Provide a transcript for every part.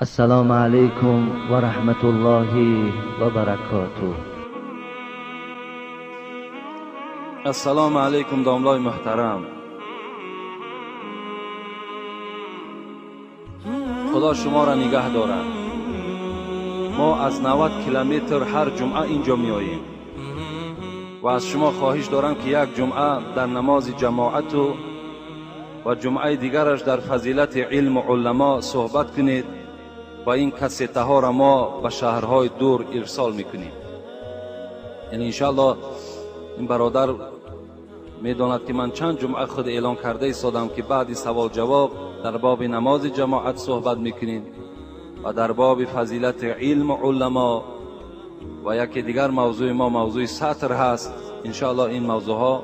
Ассалому алайкум ва раҳматуллоҳи ва баракотуҳ. Ассалому алайкум, домлои муҳтарам. Худо шуморо нигаҳ дорад. Мо аз 90 километр ҳар ҷумъа инҷо меоем ва аз шумо хоҳиш дорам, ки як ҷумъа дар намози ҷамоату ва ҷумъаи дигараш дар фазилати илму уламо суҳбат кунед ва ин кассетаҳоро мо ба шаҳрҳои дур ирсол мекунем. Яъне иншааллоҳ ин бародар медонад, ки ман чанд ҷумъа худ эълон карда истодам, ки баъди савол-ҷавоб дар боби намози ҷамоат суҳбат мекунем ва дар боби фазилати илму уламо ва яке дигар мавзӯи мо мавзӯи сатр ҳаст. Иншааллоҳ ин мавзӯъҳо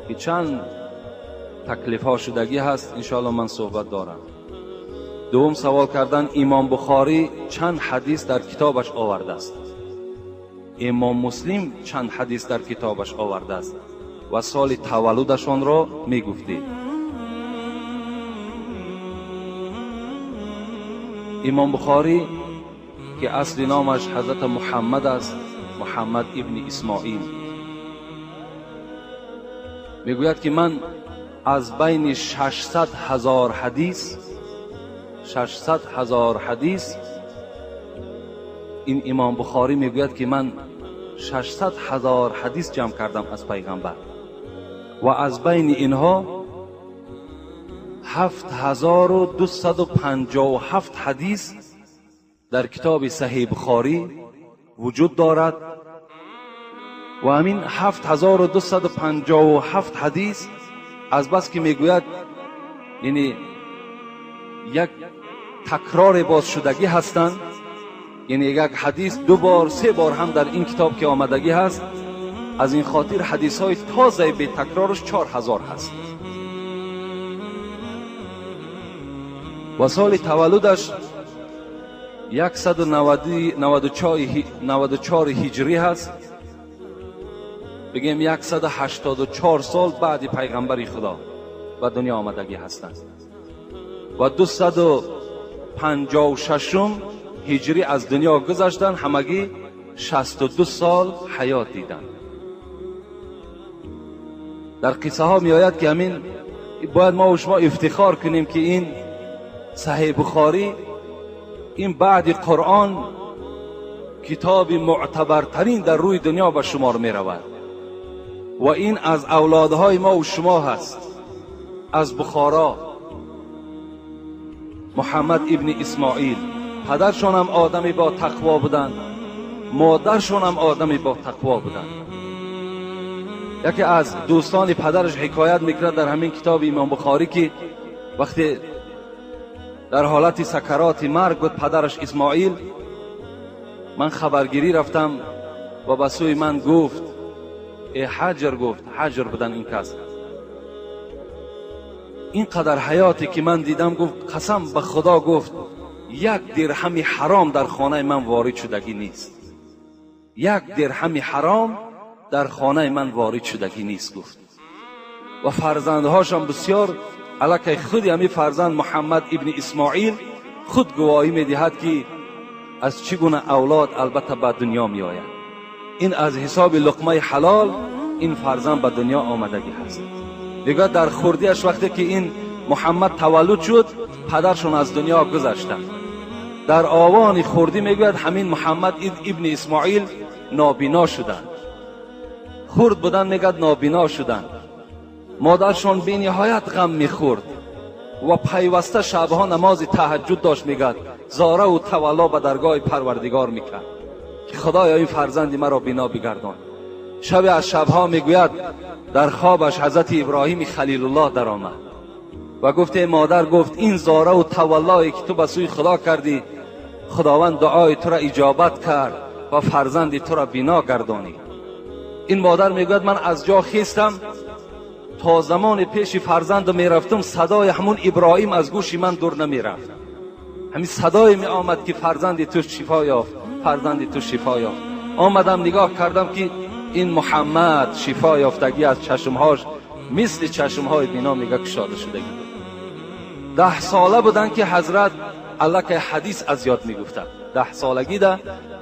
ки чанд таклифҳо шудагӣ ҳаст, иншааллоҳ ман суҳбат дорам. Дуввум савол кардан: Имом Бухорӣ чанд ҳадис дар китобаш овардааст? Имом Муслим чанд ҳадис дар китобаш овардааст ва соли таваллудашонро мегуфтед? Имом Бухорӣ, ки асли номаш ҳазрат Муҳаммад аст, Муҳаммад ибни Исмоил, мегӯяд, ки ман аз байни 600 ҳазор ҳадис, 600 ҳазор ҳадис, ин Имом Бухорӣ мегӯяд, ки ман 600 ҳазор ҳадис ҷамъ кардам аз пайғамбар ва аз байни инҳо 7257 ҳадис дар китоби Саҳеҳи Бухорӣ вуҷуд дорад ва ҳамин 7257 ҳадис аз бас ки мегӯяд, яъне як такрори бозшудагӣ ҳастанд, яъне як ҳадис ду бор се бор ҳам дар ин китоб ки омадагӣ ҳаст, аз ин хотир ҳадисҳои тозаи бетакрораш 4000 ҳаст. Ва соли таваллудаш 194 ҳиҷрӣ ҳаст, бигем 184 сол баъди пайғамбари Худо ба дунё омадагӣ ҳастанд ва 256 ҳиҷрӣ аз дунё гузаштанд, ҳамагӣ 62 сол ҳаёт диданд. Дар қиссаҳо меояд, ки ҳамин бояд мо шумо ифтихор кунем, ки ин Саҳеҳи Бухорӣ ин баъди Қуръон китоби муътабартарин дар рӯи дунё ба шумор меравад ва ин аз авлодҳои мо шумо ҳаст, аз Бухоро Муҳаммад ибни Исмоил. Падаршонам одами бо тақво буданд, модаршонам одами бо тақво буданд. Яке аз дӯстони падараш ҳикоят мекунад дар ҳамин китоби Имом Бухорӣ, ки вақте дар ҳолати сакароти марг буд падараш Исмоил, ман хабаргирӣ рафтам ва ба сӯи ман гуфт: э Ҳаҷр, гуфт, Ҳаҷр будан ин кас, ин қадар ҳаёте ки ман дидам, гуфт, қасам ба Худо, гуфт, як дирҳами ҳаром дар хонаи ман ворид шудагӣ нест, як дирҳами ҳаром дар хонаи ман ворид шудагӣ нест, гуфт. Ва фарзандҳошам бисёр аллакай худи ҳамин фарзанд Муҳаммад ибни Исмоил худ гувоҳӣ медиҳад, ки аз чӣ гуна авлод албатта ба дунё меояд. Ин аз ҳисоби луқмаи ҳалол ин фарзанд ба дунё омадагӣ ҳаст. Мегӯяд дар хурдиаш вақте ки ин Муҳаммад таваллуд шуд, падаршон аз дунё гузаштанд. Дар овони хурдӣ мегӯяд ҳамин Муҳаммад ибни Исмоил нобино шуданд. Хурд будан, мегӯяд, нобино шуданд. Модаршон бениҳоят ғам мехӯрд ва пайваста шабҳо намози таҳаҷҷуд дошт, мегӯяд, зораву тавалло ба даргоҳи Парвардигор мекард, ки Худоё ин фарзанди маро бино бигардон. Шабе аз шабҳо, мегӯяд, дар хобаш ҳазрати Иброҳими Халилуллоҳ даромад ва гуфт: эй модар, гуфт, ин зораву таваллое ки ту ба сӯи Худо кардӣ, Худованд дуои туро иҷобат кард ва фарзанди туро бино гардонид. Ин модар мегӯяд, ман аз ҷо хестам, то замони пеши фарзандам мерафтам, садои ҳамун Иброҳим аз гӯши ман дур намерафт. Ҳамин садое меомад, ки фарзанди ту шифо ёфт, фарзанди ту шифо ёфт. Омадам нигоҳ кардам, ки ин Муҳаммад шифо ёфтагӣ аз чашмҳош мисли чашмҳои бино, мега, кушода шудагӣ буд. 10 сола буданд, ки ҳазрат аллакай ҳадис аз ёд мегуфтанд. 10 солагида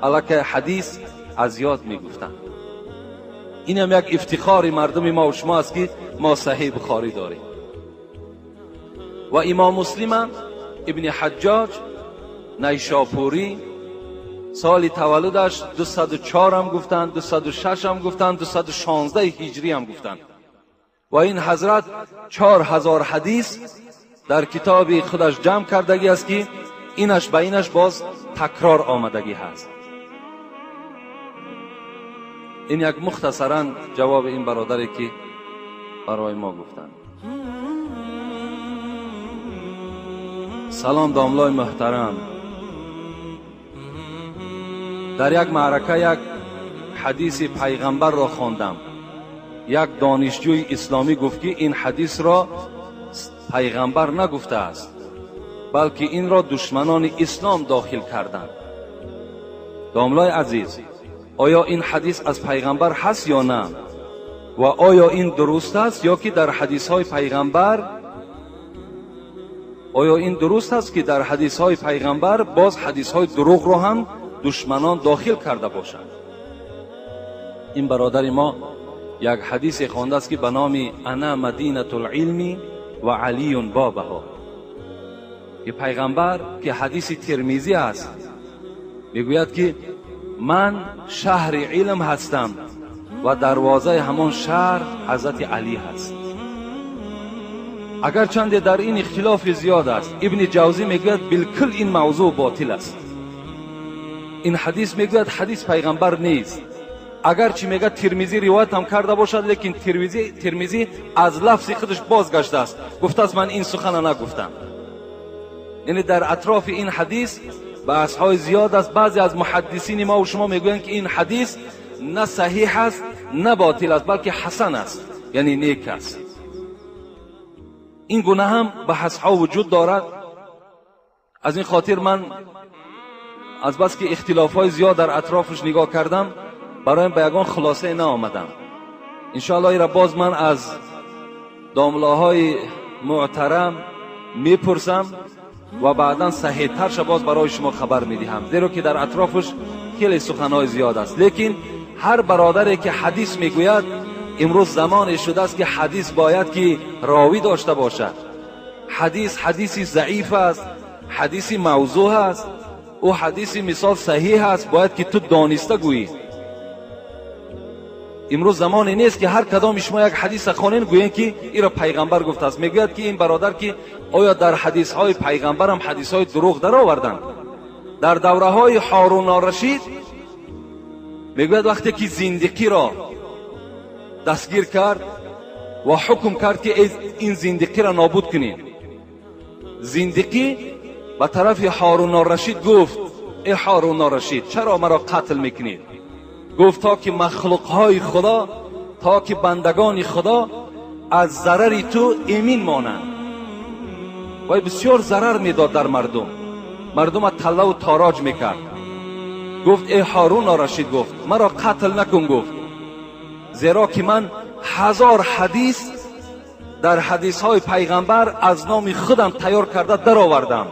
аллакай ҳадис аз ёд мегуфтанд. Инам як ифтихори мардуми мо ва шумо аст ки мо Саҳеҳи Бухорӣ дорем. Ва Имом Муслим ибни Ҳаҷҷоҷ Найшопурӣ соли таваллудаш 204 ҳам гуфтанд, 206 ҳам гуфтанд, 216 ҳиҷрӣ ҳам гуфтанд. Ва ин ҳазрат 4000 ҳадис дар китоби худаш ҷамъ кардагӣ аст ки инаш ба инаш боз такрор омадагӣ ҳаст. Ин як мухтасаран ҷавоби ин бародаре ки барои мо гуфтанд. Салом домлои муҳтарам. Дар як маърака як ҳадиси пайғамбарро хондам. Як донишҷӯи исломӣ гуфт ки ин ҳадисро пайғамбар нагуфтааст, балки инро душманони ислом дохил карданд. Домлои азиз, оё ин ҳадис аз пайғамбар ҳаст ё на? Ва оё ин дуруст аст ё ки дар ҳадисҳои пайғамбар, оё ин дуруст аст ки дар ҳадисҳои пайғамбар боз ҳадисҳои дурӯғро ҳам душманон дохил карда бошанд? Ин бародари мо як ҳадисе хондааст ки ба номи ана мадинатул илми ва алиюн бобаҳо, ки пайғамбар, ки ҳадиси Тирмизӣ аст, мегӯяд ки ман шаҳри илм ҳастам ва дарвозаи ҳамон шаҳр ҳазрати Алӣ ҳаст. Агарчанде дар ин ихтилофи зиёд аст, Ибни Ҷавзӣ мегӯяд билкул ин мавзӯъ ботил аст. Ин ҳадис мегӯяд ҳадис пайғамбар нест. Агарчи мегӯяд Тирмизӣ ривоят ҳам карда бошад, лекин Тирмизӣ аз лафзи худаш бозгаштааст, гуфтааст ман ин сухана нагуфтам. Яъне дар атрофи ин ҳадис баҳсҳои зиёд аст. Баъзе аз муҳаддисини мо ва шумо мегӯянд ки ин ҳадис на саҳиҳ аст, на ботил аст, балки ҳасан аст, яъне нек аст. Ин гуна ҳам баҳсҳо вуҷуд дорад. Аз ин хотир ман аз бас ки ихтилофҳои зиёд дар атрофаш нигоҳ кардам, бароям ба ягон хулосае наомадам. Иншоаллоҳ ира боз ман аз домлаҳои муҳтарам мепурсам ва баъдан саҳиҳтарша боз барои шумо хабар медиҳам, зеро ки дар атрофаш хеле суханҳои зиёд аст. Лекин ҳар бародаре ки ҳадис мегӯяд, имрӯз замоне шудааст ки ҳадис бояд ки ровӣ дошта бошад. Ҳадис ҳадиси заиф аст, ҳадиси мавзӯъ аст, ӯ ҳадиси мисол саҳиҳ аст, бояд ки ту дониста гӯӣ. Имрӯз замоне нест ки ҳар кадоми шумо як ҳадиса хонен гӯен ки иро пайғамбар гуфтааст. Мегӯяд ки ин бародар ки оё дар ҳадисҳои пайғамбарам ҳадисҳои дурӯғ дароварданд? Дар давраҳои Ҳорун Рашид мегӯяд вақте ки зиндиқиро дастгир кард ва ҳукм кард ки ин зиндиқиро нобуд кунед, зиндиқӣ ба тарафи Ҳорун Рашид гуфт: эй Ҳорун Рашид, чаро маро қатл мекунед? Гуфт то ки махлуқҳои Худо, то ки бандагони Худо аз зарари ту эмин монанд. Вай бисёр зарар медод дар мардум, мардума таллаву тороҷ мекард. Гуфт эй Ҳорун Рашид, гуфт маро қатл накун, гуфт зеро ки ман 1000 ҳадис дар ҳадисҳои пайғамбар аз номи худам тайёр карда даровардам.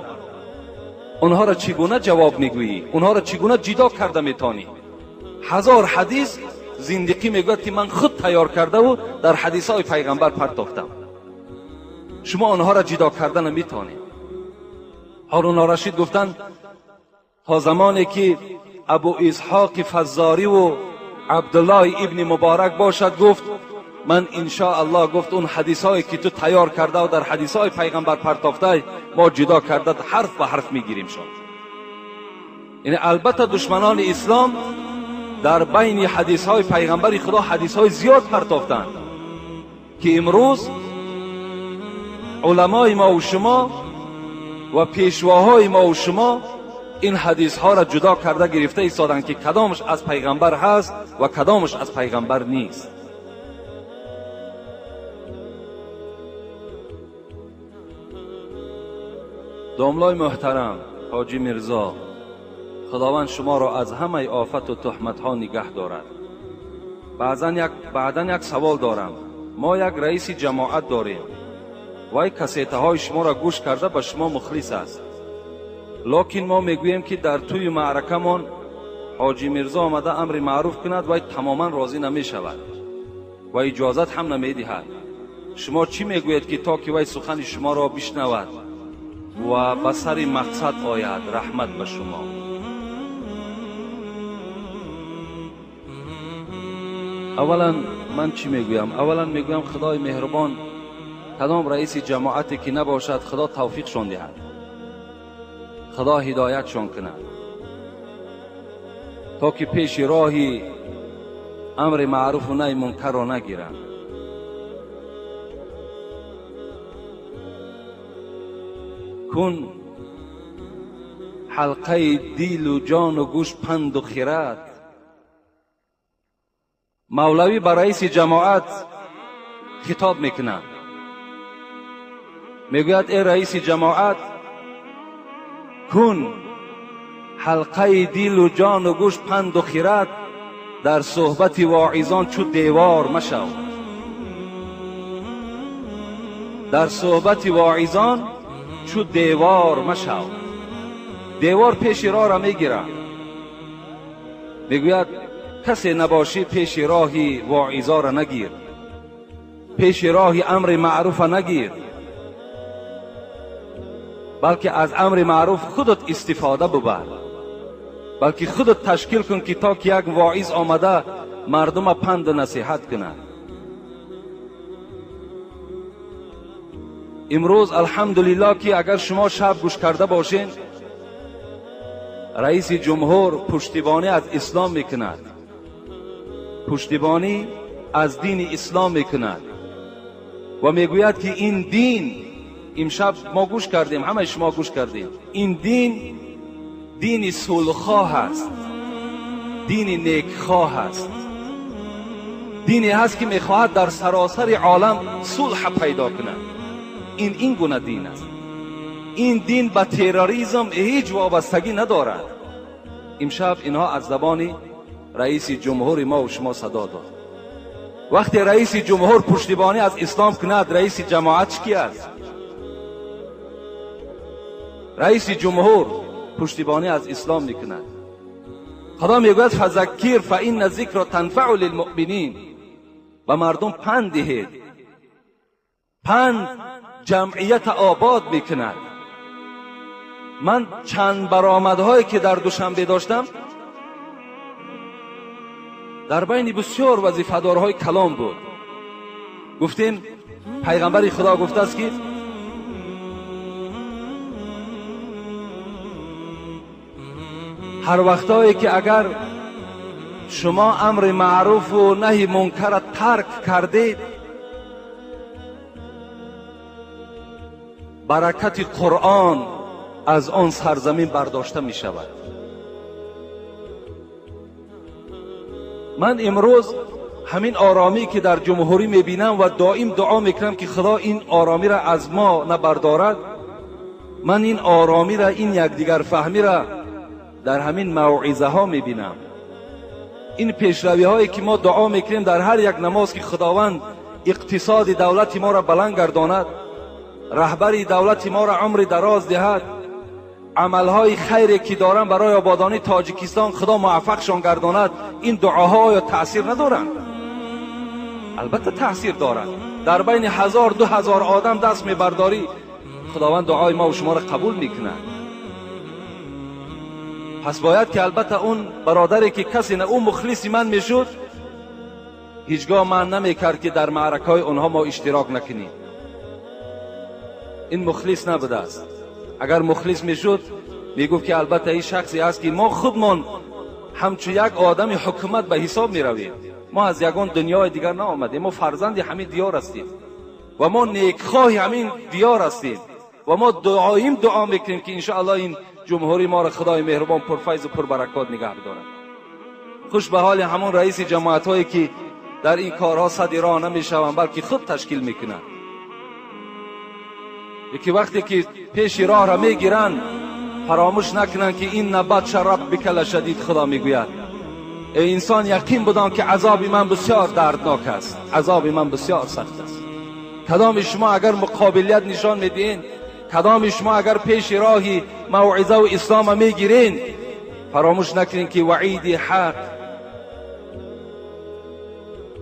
Онҳоро чӣ гуна ҷавоб мегӯӣ? Онҳоро чӣ гуна ҷидо карда метавонӣ? 1000 ҳадис зиндиқӣ мегӯяд ки ман худ тайёр кардаву дар ҳадисҳои пайғамбар партофтам. Шумо онҳоро ҷидо карда наметавонед. Ҳорун Рашид гуфтанд то замоне ки Абу Исҳоқи Фаззориву Абдуллоҳи ибни Муборак бошад, гуфт ман иншоаллоҳ, гуфт он ҳадисҳое ки ту тайёр кардаву дар ҳадисҳои пайғамбар партофтай мо ҷудо карда ҳарф ба ҳарф мегирим шон. Яъне албатта душманони ислом дар байни ҳадисҳои пайғамбари Худо ҳадисҳои зиёд партофтанд ки имрӯз уламои мо ва шумо ва пешвоҳои мо ва шумо ин ҳадисҳоро ҷудо карда гирифта истоданд ки кадомаш аз пайғамбар ҳаст ва кадомаш аз пайғамбар нест. Домлои муҳтарам ҳоҷӣ Мирзо, Худованд шуморо аз ҳамаи офату туҳматҳо нигаҳ дорад. Баъдан як савол дорам. Мо як раиси ҷамоат дорем. Вай кассетаҳои шуморо гӯш карда ба шумо мухлис аст. Лекин мо мегӯем ки дар тӯи маъракамон ҳоҷӣ Мирзо омада амри маъруф кунад, вай тамоман розӣ намешавад ва иҷозат ҳам намедиҳад. Шумо чӣ мегӯед ки то ки вай сухани шуморо бишнавад ва ба сари мақсад ояд? Раҳмат ба шумо. Аввалан ман чӣ мегӯям? Аввалан мегӯям Худои меҳрубон кадом раиси ҷамоате ки набошад, Худо тавфиқшон диҳад, Худо ҳидоятшон кунад, то ки пеши роҳи амри маъруфу наҳи мункарро нагиранд. Кун ҳалқаи дилу ҷону гӯш панду хират. Мавлавӣ ба раиси ҷамоат хитоб мекунад, мегӯяд: эй раиси ҷамоат, кун ҳалқаи дилу ҷону гӯш панду хират, дар суҳбати воизон чу девор машав. Дар суҳбати воизон чу девор машав. Девор пеши роҳро мегирад. Мегӯяд касе набошӣ пеши роҳи воизоро нагир, пеши роҳи амри маъруфа нагир, балки аз амри маъруф худат истифода бубар, балки худат ташкил кун ки то ки як воиз омада мардума панду насиҳат кунад. Имрӯз алҳамдулиллоҳ ки агар шумо шаб гӯш карда бошед, раиси ҷумҳур пуштибонӣ аз ислом мекунад, пуштибонӣ аз дини ислом мекунад ва мегӯяд ки ин дин, имшаб мо гӯш кардем, ҳамаи шумо гӯш кардем, ин дин дини сулҳхоҳ аст, дини некхоҳ аст, дине ҳаст ки мехоҳад дар саросари олам сулҳ пайдо кунад. Ин гуна дин аст. Ин дин ба терроризм ҳеҷ вобастагӣ надорад. Имшаб инҳо аз забони раиси ҷумҳури мо ва шумо садо дод. Вақте раиси ҷумҳур пуштибонӣ аз ислом кунад, раиси ҷамоат чӣ ки аст? Раиси ҷумҳур пуштибонӣ аз ислом мекунад. Худо мегӯяд: фазаккир фаинна зикра танфаъу лилмуъминин. Ба мардум панд диҳед. Панд ҷамъията обод мекунад. Ман чанд баромадҳое ки дар Душанбе доштам, дар байни бисёр вазифадорҳои калом буд. Гуфтем пайғамбари Худо гуфтааст ки ҳар вақтое ки агар шумо амри маъруфу наҳи мункарро тарк кардед, баракати Қуръон аз он сарзамин бардошта мешавад. Ман имрӯз ҳамин оромӣ ки дар ҷумҳурӣ мебинам ва доим дуо мекунам ки Худо ин оромиро аз мо набардорад, ман ин оромиро, ин якдигарфаҳмиро дар ҳамин мавъизаҳо мебинам. Ин пешравиҳое ки мо дуо мекунем дар ҳар як намоз ки Худованд иқтисоди давлати моро баланд гардонад, раҳбари давлати моро умри дароз диҳад, амалҳои хайре ки доранд барои ободонии Тоҷикистон Худо муваффақшон гардонад, ин дуоҳо оё таъсир надоранд? Албатта таъсир доранд. Дар байни 1000-2000 одам даст мебардорӣ, Худованд дуои мо ва шуморо қабул мекунад. Пас бояд ки албатта он бародаре ки касе на ӯ мухлиси ман мешуд, ҳеҷ гоҳ ман намекард ки дар маъракаҳои онҳо мо иштирок накунем. Ин мухлис набудааст. Агар мухлис мешуд, мегуфт ки албатта ин шахсе аст ки мо худмон ҳамчун як одами ҳукумат ба ҳисоб меравем. Мо аз ягон дунёи дигар наомадем, мо фарзанди ҳамин диёр ҳастем ва мо некхоҳи ҳамин диёр ҳастем ва мо доим дуо мекунем ки иншоаллоҳ ин ҷумҳурии моро Худои меҳрубон пурфайзу пурбаракот нигаҳ бидорад. Хуш ба ҳоли ҳамон раиси ҷамоатҳое ки дар ин корҳо сади роҳ намешаванд, балки худ ташкил мекунанд. Яке вақте ки пеши роҳро мегиранд, фаромӯш накунанд ки инна батша раббика лашадид. Худо мегӯяд: эй инсон, яқин будон ки азоби ман бисёр дарднок аст, азоби ман бисёр сахт аст. Кадоми шумо агар муқобилият нишон медиҳед, Кадоми шумо агар пеши роҳи мавъиза ва ислома мегирен, фаромӯш накунед ки ваъиди ҳақ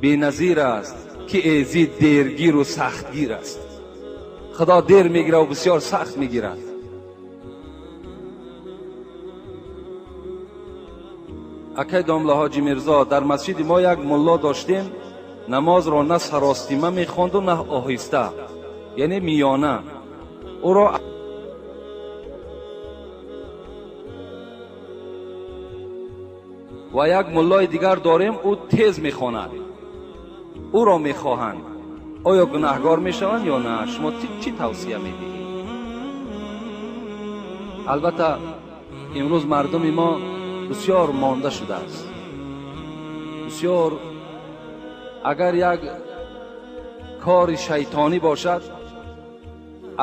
беназир аст, ки эзид дергир ва сахтгир аст. Худо дер мегирад ва бисёр сахт мегирад. Акай домла ҳоҷи Мирзо, дар масҷиди мо як мулло доштем, намозро на саростима мехонду на оҳиста, яъне миёна. Ӯро ва як муллои дигар дорем, ӯ тез мехонад, ӯро мехоҳанд. Оё гунаҳгор мешаванд ё на? Шумо чӣ тавсия медиҳед? Албатта имрӯз мардуми мо бисёр монда шудааст. Бисёр агар як кори шайтонӣ бошад,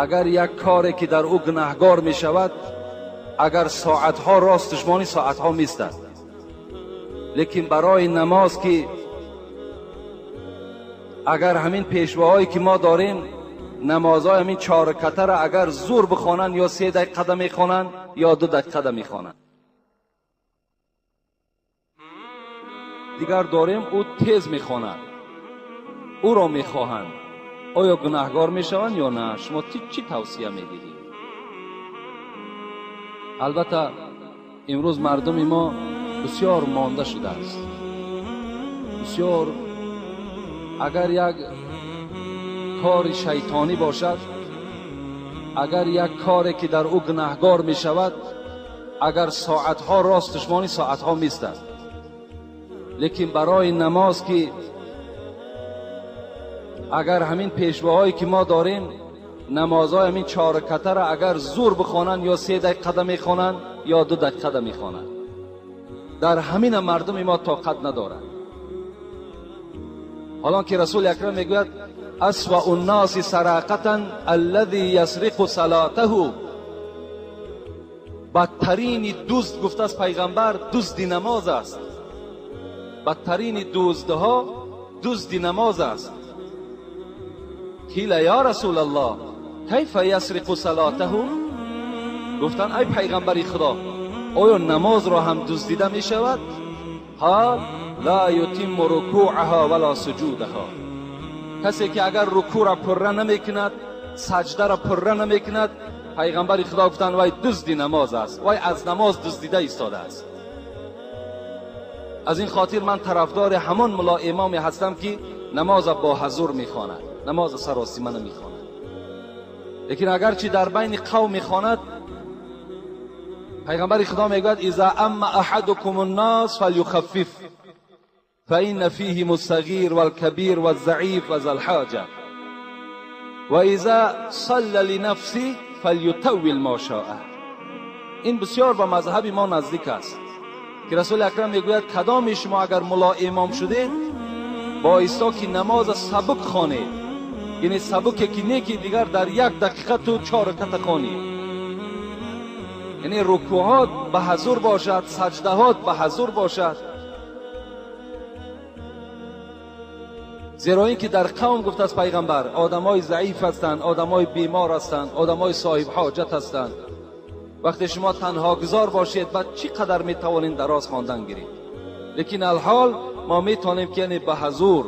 агар як коре ки дар ӯ гунаҳгор мешавад, агар соатҳо росташ монӣ, соатҳо меистад. Лекин барои намоз ки агар ҳамин пешвоҳое ки мо дорем, намозҳои ҳамин 4 ракъатаро агар зур бихонанд, ё 3 дақиқа мехонанд ё 2 дақиқа мехонанд. Дигар дорем, ӯ тез мехонад, ӯро мехоҳанд. Оё гунаҳгор мешаванд ё на? Шумо чӣ тавсия медиҳед? Албатта имрӯз мардуми мо бисёр монда шудааст. Бисёр агар як кори шайтонӣ бошад, агар як коре ки дар ӯ гунаҳгор мешавад, агар соатҳо росташ монӣ, соатҳо меистад. Лекин барои намоз ки агар ҳамин пешвоҳое ки мо дорем, намозҳои ҳамин 4 ракъатаро агар зур бихонанд, ё 3 дақиқа мехонанд ё 2 дақиқа мехонанд. Дар ҳамина мардуми мо тоқат надорад. ҳолон ки расули акрам мегӯяд: асвау الناس سراقة الذي يسرق صلاته. бадтарини дузд, гуфтааст пайғамбар, дузди намоз аст. бадтарини дуздҳо дузди намоз аст. қила я расулаллоҳ кайфа ясриқу салатаҳу? Гуфтанд: ай пайғамбари худо, оё намозро ҳам дуздида мешавад? қол ла ютимму рукӯъаҳо вала суҷудаҳо. Касе ки агар рукӯъро пурра намекунад, саҷдаро пурра намекунад, пайғамбари худо гуфтанд: вай дузди намоз аст, вай аз намоз дуздида истодааст. Аз ин хотир ман тарафдори ҳамон мулло имоме ҳастам ки намозро бо ҳузур мехонад, намоз саросима намехонад. Лекин агарчи дар байни қавм мехонад, пайғамбари худо мегӯяд: иза амма аҳадукум الناس فلیخفف فإن فيهم الصغير والكبير والضعيف وذا الحاجة وإذا صلى لنفسه فلیطول ما شاء. این بسیار با مذهب ما نزدیک است که رسول اکرم میگوید کدام شما اگر ملا امام شده بایستا که نماز سبک خوانید، یعنی سبکه که نه که دیگر در 1 دقیقه تو 4 رکعت خوانی، یعنی رکوعات به حضور باشد، سجدهات به حضور باشد. زیرا اینکه در قوم گفت از پیغمبر آدمای ضعیف هستند، آدمای بیمار هستند، آدمای صاحب حاجت هستند. وقتی شما تنها گذار باشید بعد چی قدر میتوانید دراز خواندن گیرید؟ لیکن الحال ما میتوانیم که یعنی به حضور،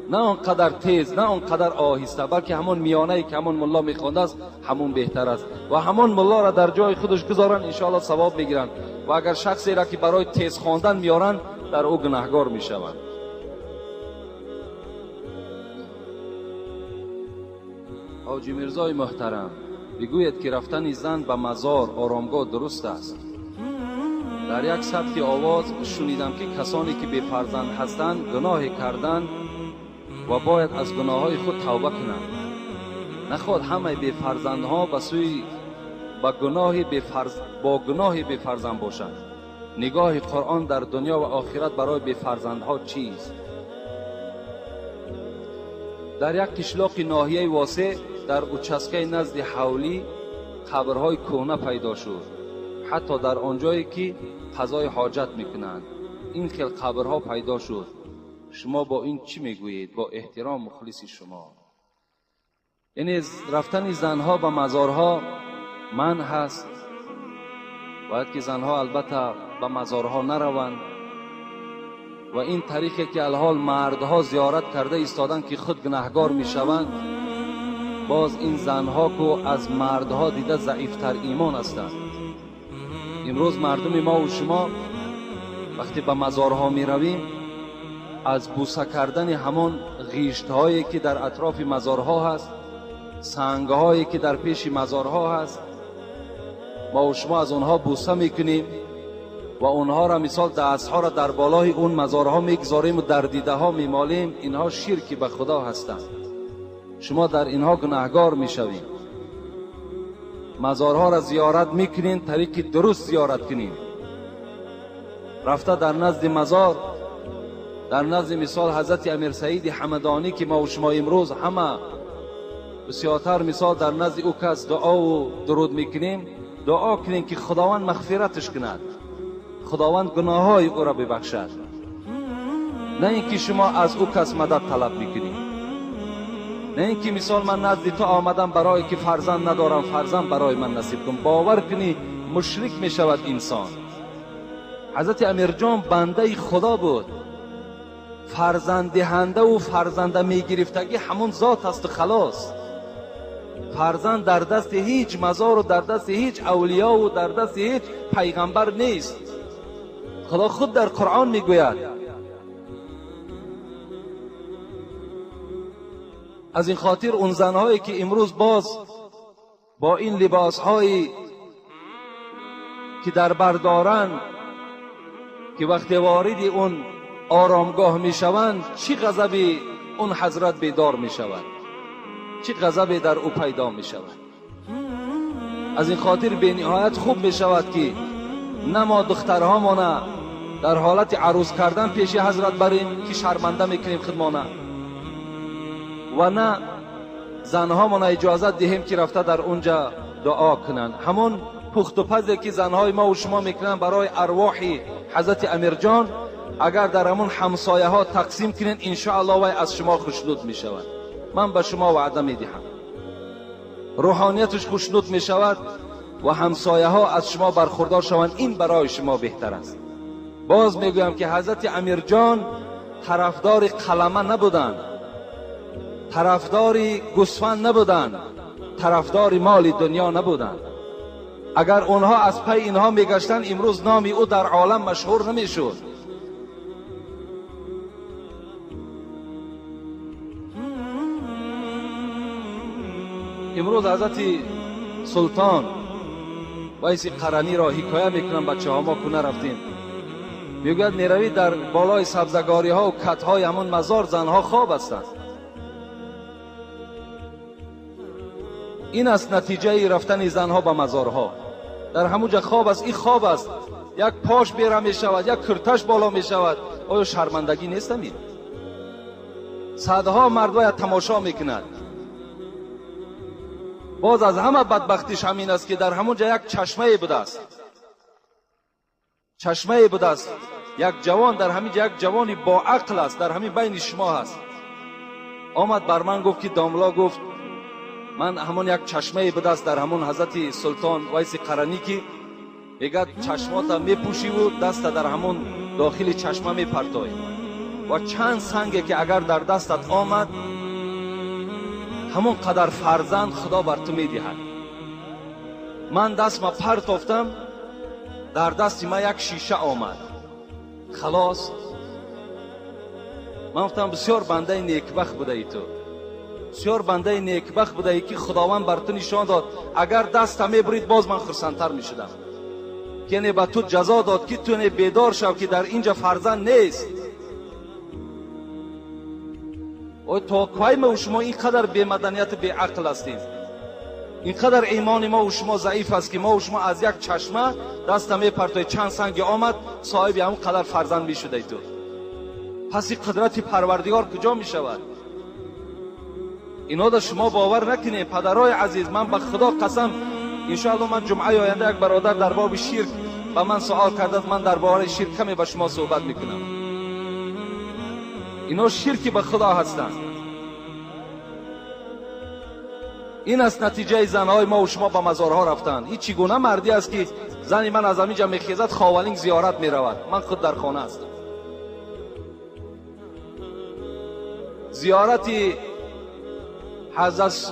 نه آنقدر تیز، نه آنقدر آهسته، بلکه همون میانه که همون ملا میخوانده است همون بهتر است و همون ملا را در جای خودش گذارن، انشاءالله ثواب میگیرن. و اگر شخصی را که برای تیز خواندن میارن، در او گناهگار میشوند. حاجی میرزای محترم، بگوید که رفتن زن به مزار آرامگاه درست است؟ در یک ثبت آواز شنیدم که کسانی که بی فرزند هستند گناه کردند و باید از گناه‌های خود توبه کنند. نخواد همه بی فرزندها به سوی با گناه بی فرزند باشند. نگاه قرآن در دنیا و آخرت برای بی فرزندها چیست؟ در یک قشلاق ناحیه واسع در участкаи назди ҳавлӣ қабрҳои кӯҳна пайдо шуд, ҳатто дар он ҷое ки қазои ҳоҷат мекунанд ин хел қабрҳо пайдо шуд. Шумо бо ин чӣ мегӯед? Бо эҳтиром, мухлиси шумо. Яъне рафтани занҳо ба мазорҳо манъ ҳаст. Бояд ки занҳо албатта ба мазорҳо нараванд ва ин тариқе ки алҳол мардҳо зиёрат карда истоданд ки худ гунаҳгор мешаванд, боз ин занҳо ку аз мардҳо дида заифтар имон ҳастанд. Имрӯз мардуми мо ва шумо вақте ба мазорҳо меравем, аз бӯса кардани ҳамон ғиштҳое ки дар атрофи мазорҳо ҳаст, сангҳое ки дар пеши мазорҳо ҳаст, мо ва шумо аз онҳо бӯса мекунем ва онҳоро мисол дастҳоро дар болои он мазорҳо мегузорем ва дар дидаҳо мемолем. Инҳо ширки ба худо ҳастанд. Шумо дар инҳо гунаҳгор мешавед. Мазорҳоро зиёрат мекунед, тариқи дуруст зиёрат кунед. Рафта дар назди мазор, дар назди мисол ҳазрати Амир Саиди Ҳамадонӣ ки мо ва шумо имрӯз ҳама бисёртар мисол дар назди ӯ кас дуову дуруд мекунем, дуо кунем ки Худованд мағфираташ кунад, Худованд гуноҳҳои ӯро бибахшад, на ин ки шумо аз ӯ кас мадад талаб мекунед, на ин ки мисол ман назди ту омадам барое ки фарзанд надорам, фарзанд барои ман насиб кун. Бовар кунӣ мушрик мешавад инсон. Ҳазрати Амирҷон бандаи Худо буд. Фарзанддиҳандаву фарзанда мегирифтагӣ ҳамон зот асту халос. Фарзанд дар дасти ҳеҷ мазору дар дасти ҳеҷ авлиёву дар дасти ҳеҷ пайғамбар нест. Худо худ дар Қуръон мегӯяд. Аз ин хотир он занҳое ки имрӯз боз бо ин либосҳое ки дар бар доранд, ки вақте вориди он оромгоҳ мешаванд, чӣ ғазаби он ҳазрат бедор мешавад, чӣ ғазабе дар ӯ пайдо мешавад. Аз ин хотир бениҳоят хуб мешавад ки на мо духтарҳомона дар ҳолати арӯз кардан пеши ҳазрат барем ки шарманда мекунем худмона, ва на занҳомона иҷозат диҳем ки рафта дар онҷа дуо кунанд. Ҳамон пухтупазе ки занҳои мо ва шумо мекунанд барои арвоҳи ҳазрати Амирҷон, агар дар ҳамон ҳамсояҳо тақсим кунед, иншоаллоҳ вай аз шумо хушнуд мешавад. Ман ба шумо ваъда медиҳам, рӯҳонияташ хушнуд мешавад ва ҳамсояҳо аз шумо бархурдор шаванд. Ин барои шумо беҳтар аст. Боз мегӯям ки ҳазрати Амирҷон тарафдори қалама набуданд, тарафдори гӯсфанд набуданд, тарафдори моли дунё набуданд. Агар онҳо аз пай инҳо мегаштанд, имрӯз номи ӯ дар олам машҳур намешуд. Имрӯз ҳазрати Султон Вайси Қараниро ҳикоя мекунам, бачаҳо мо ку нарафтем. Мегӯяд меравӣ дар болои сабзагориҳо ва катҳои ҳамон мазор занҳо хоб ҳастанд. Ин аст натиҷаи рафтани занҳо ба мазорҳо. Дар ҳамон ҷа хоб аст, ин хоб аст, як пош бера мешавад, як курташ боло мешавад. Оё шармандагӣ нест ҳамин? Садҳо мард бояд тамошо мекунад. Боз аз ҳама бадбахтиш ҳамин аст ки дар ҳамон ҷа як чашмае будааст, чашмае будааст. Як ҷавон дар ҳамин ҷа, як ҷавони боақл аст, дар ҳамин байни шумо ҳаст. Омад бар ман гуфт ки домло, гуфт ман ҳамон як чашмае будааст дар ҳамон ҳазрати Султон Вайси Қаранӣ ки мегӯяд чашмота мепӯшиву даста дар ҳамон дохили чашма мепартоӣ ва чанд санге ки агар дар дастат омад, ҳамон қадар фарзанд Худо бар ту медиҳад. Ман дастма партофтам, дар дасти ман як шиша омад. Халос, ман гуфтам бисёр бандаи некбахт будаи ту, бисёр бандаи некбахт будаи ки Худованд бар ту нишон дод. Агар даста мебурид, боз ман хурсандтар мешудам. Ки яъне ба ту ҷазо дод ки ту не бедор шав ки дар инҷа фарзанд нест. Ой, то кай мо шумо ин қадар бемаданияту беақл ҳастем? Ин қадар имони мо шумо заиф аст ки мо шумо аз як чашма даста мепартои чанд санги омад, соҳиби ҳамон қадар фарзанд мешудаи ту. Пас ин қудрати Парвардигор куҷо мешавад? Ино да шумо бовар накунед, падарои азиз. Ман ба Худо қасам, иншоаллоҳ ман ҷумъаи оянда як бародар дар боби ширк ба ман суол кардааст, ман дар бораи ширк каме ба шумо суҳбат мекунам. Ино ширки ба Худо ҳастанд. Ин аст натиҷаи занҳои мо ва шумо ба мазорҳо рафтан. Ин чӣ гуна мардӣ аст ки зани ман аз ҳамин ҷо мехезад, Ховалинг зиёрат меравад, ман худ дар хона ҳастам. Зиёрати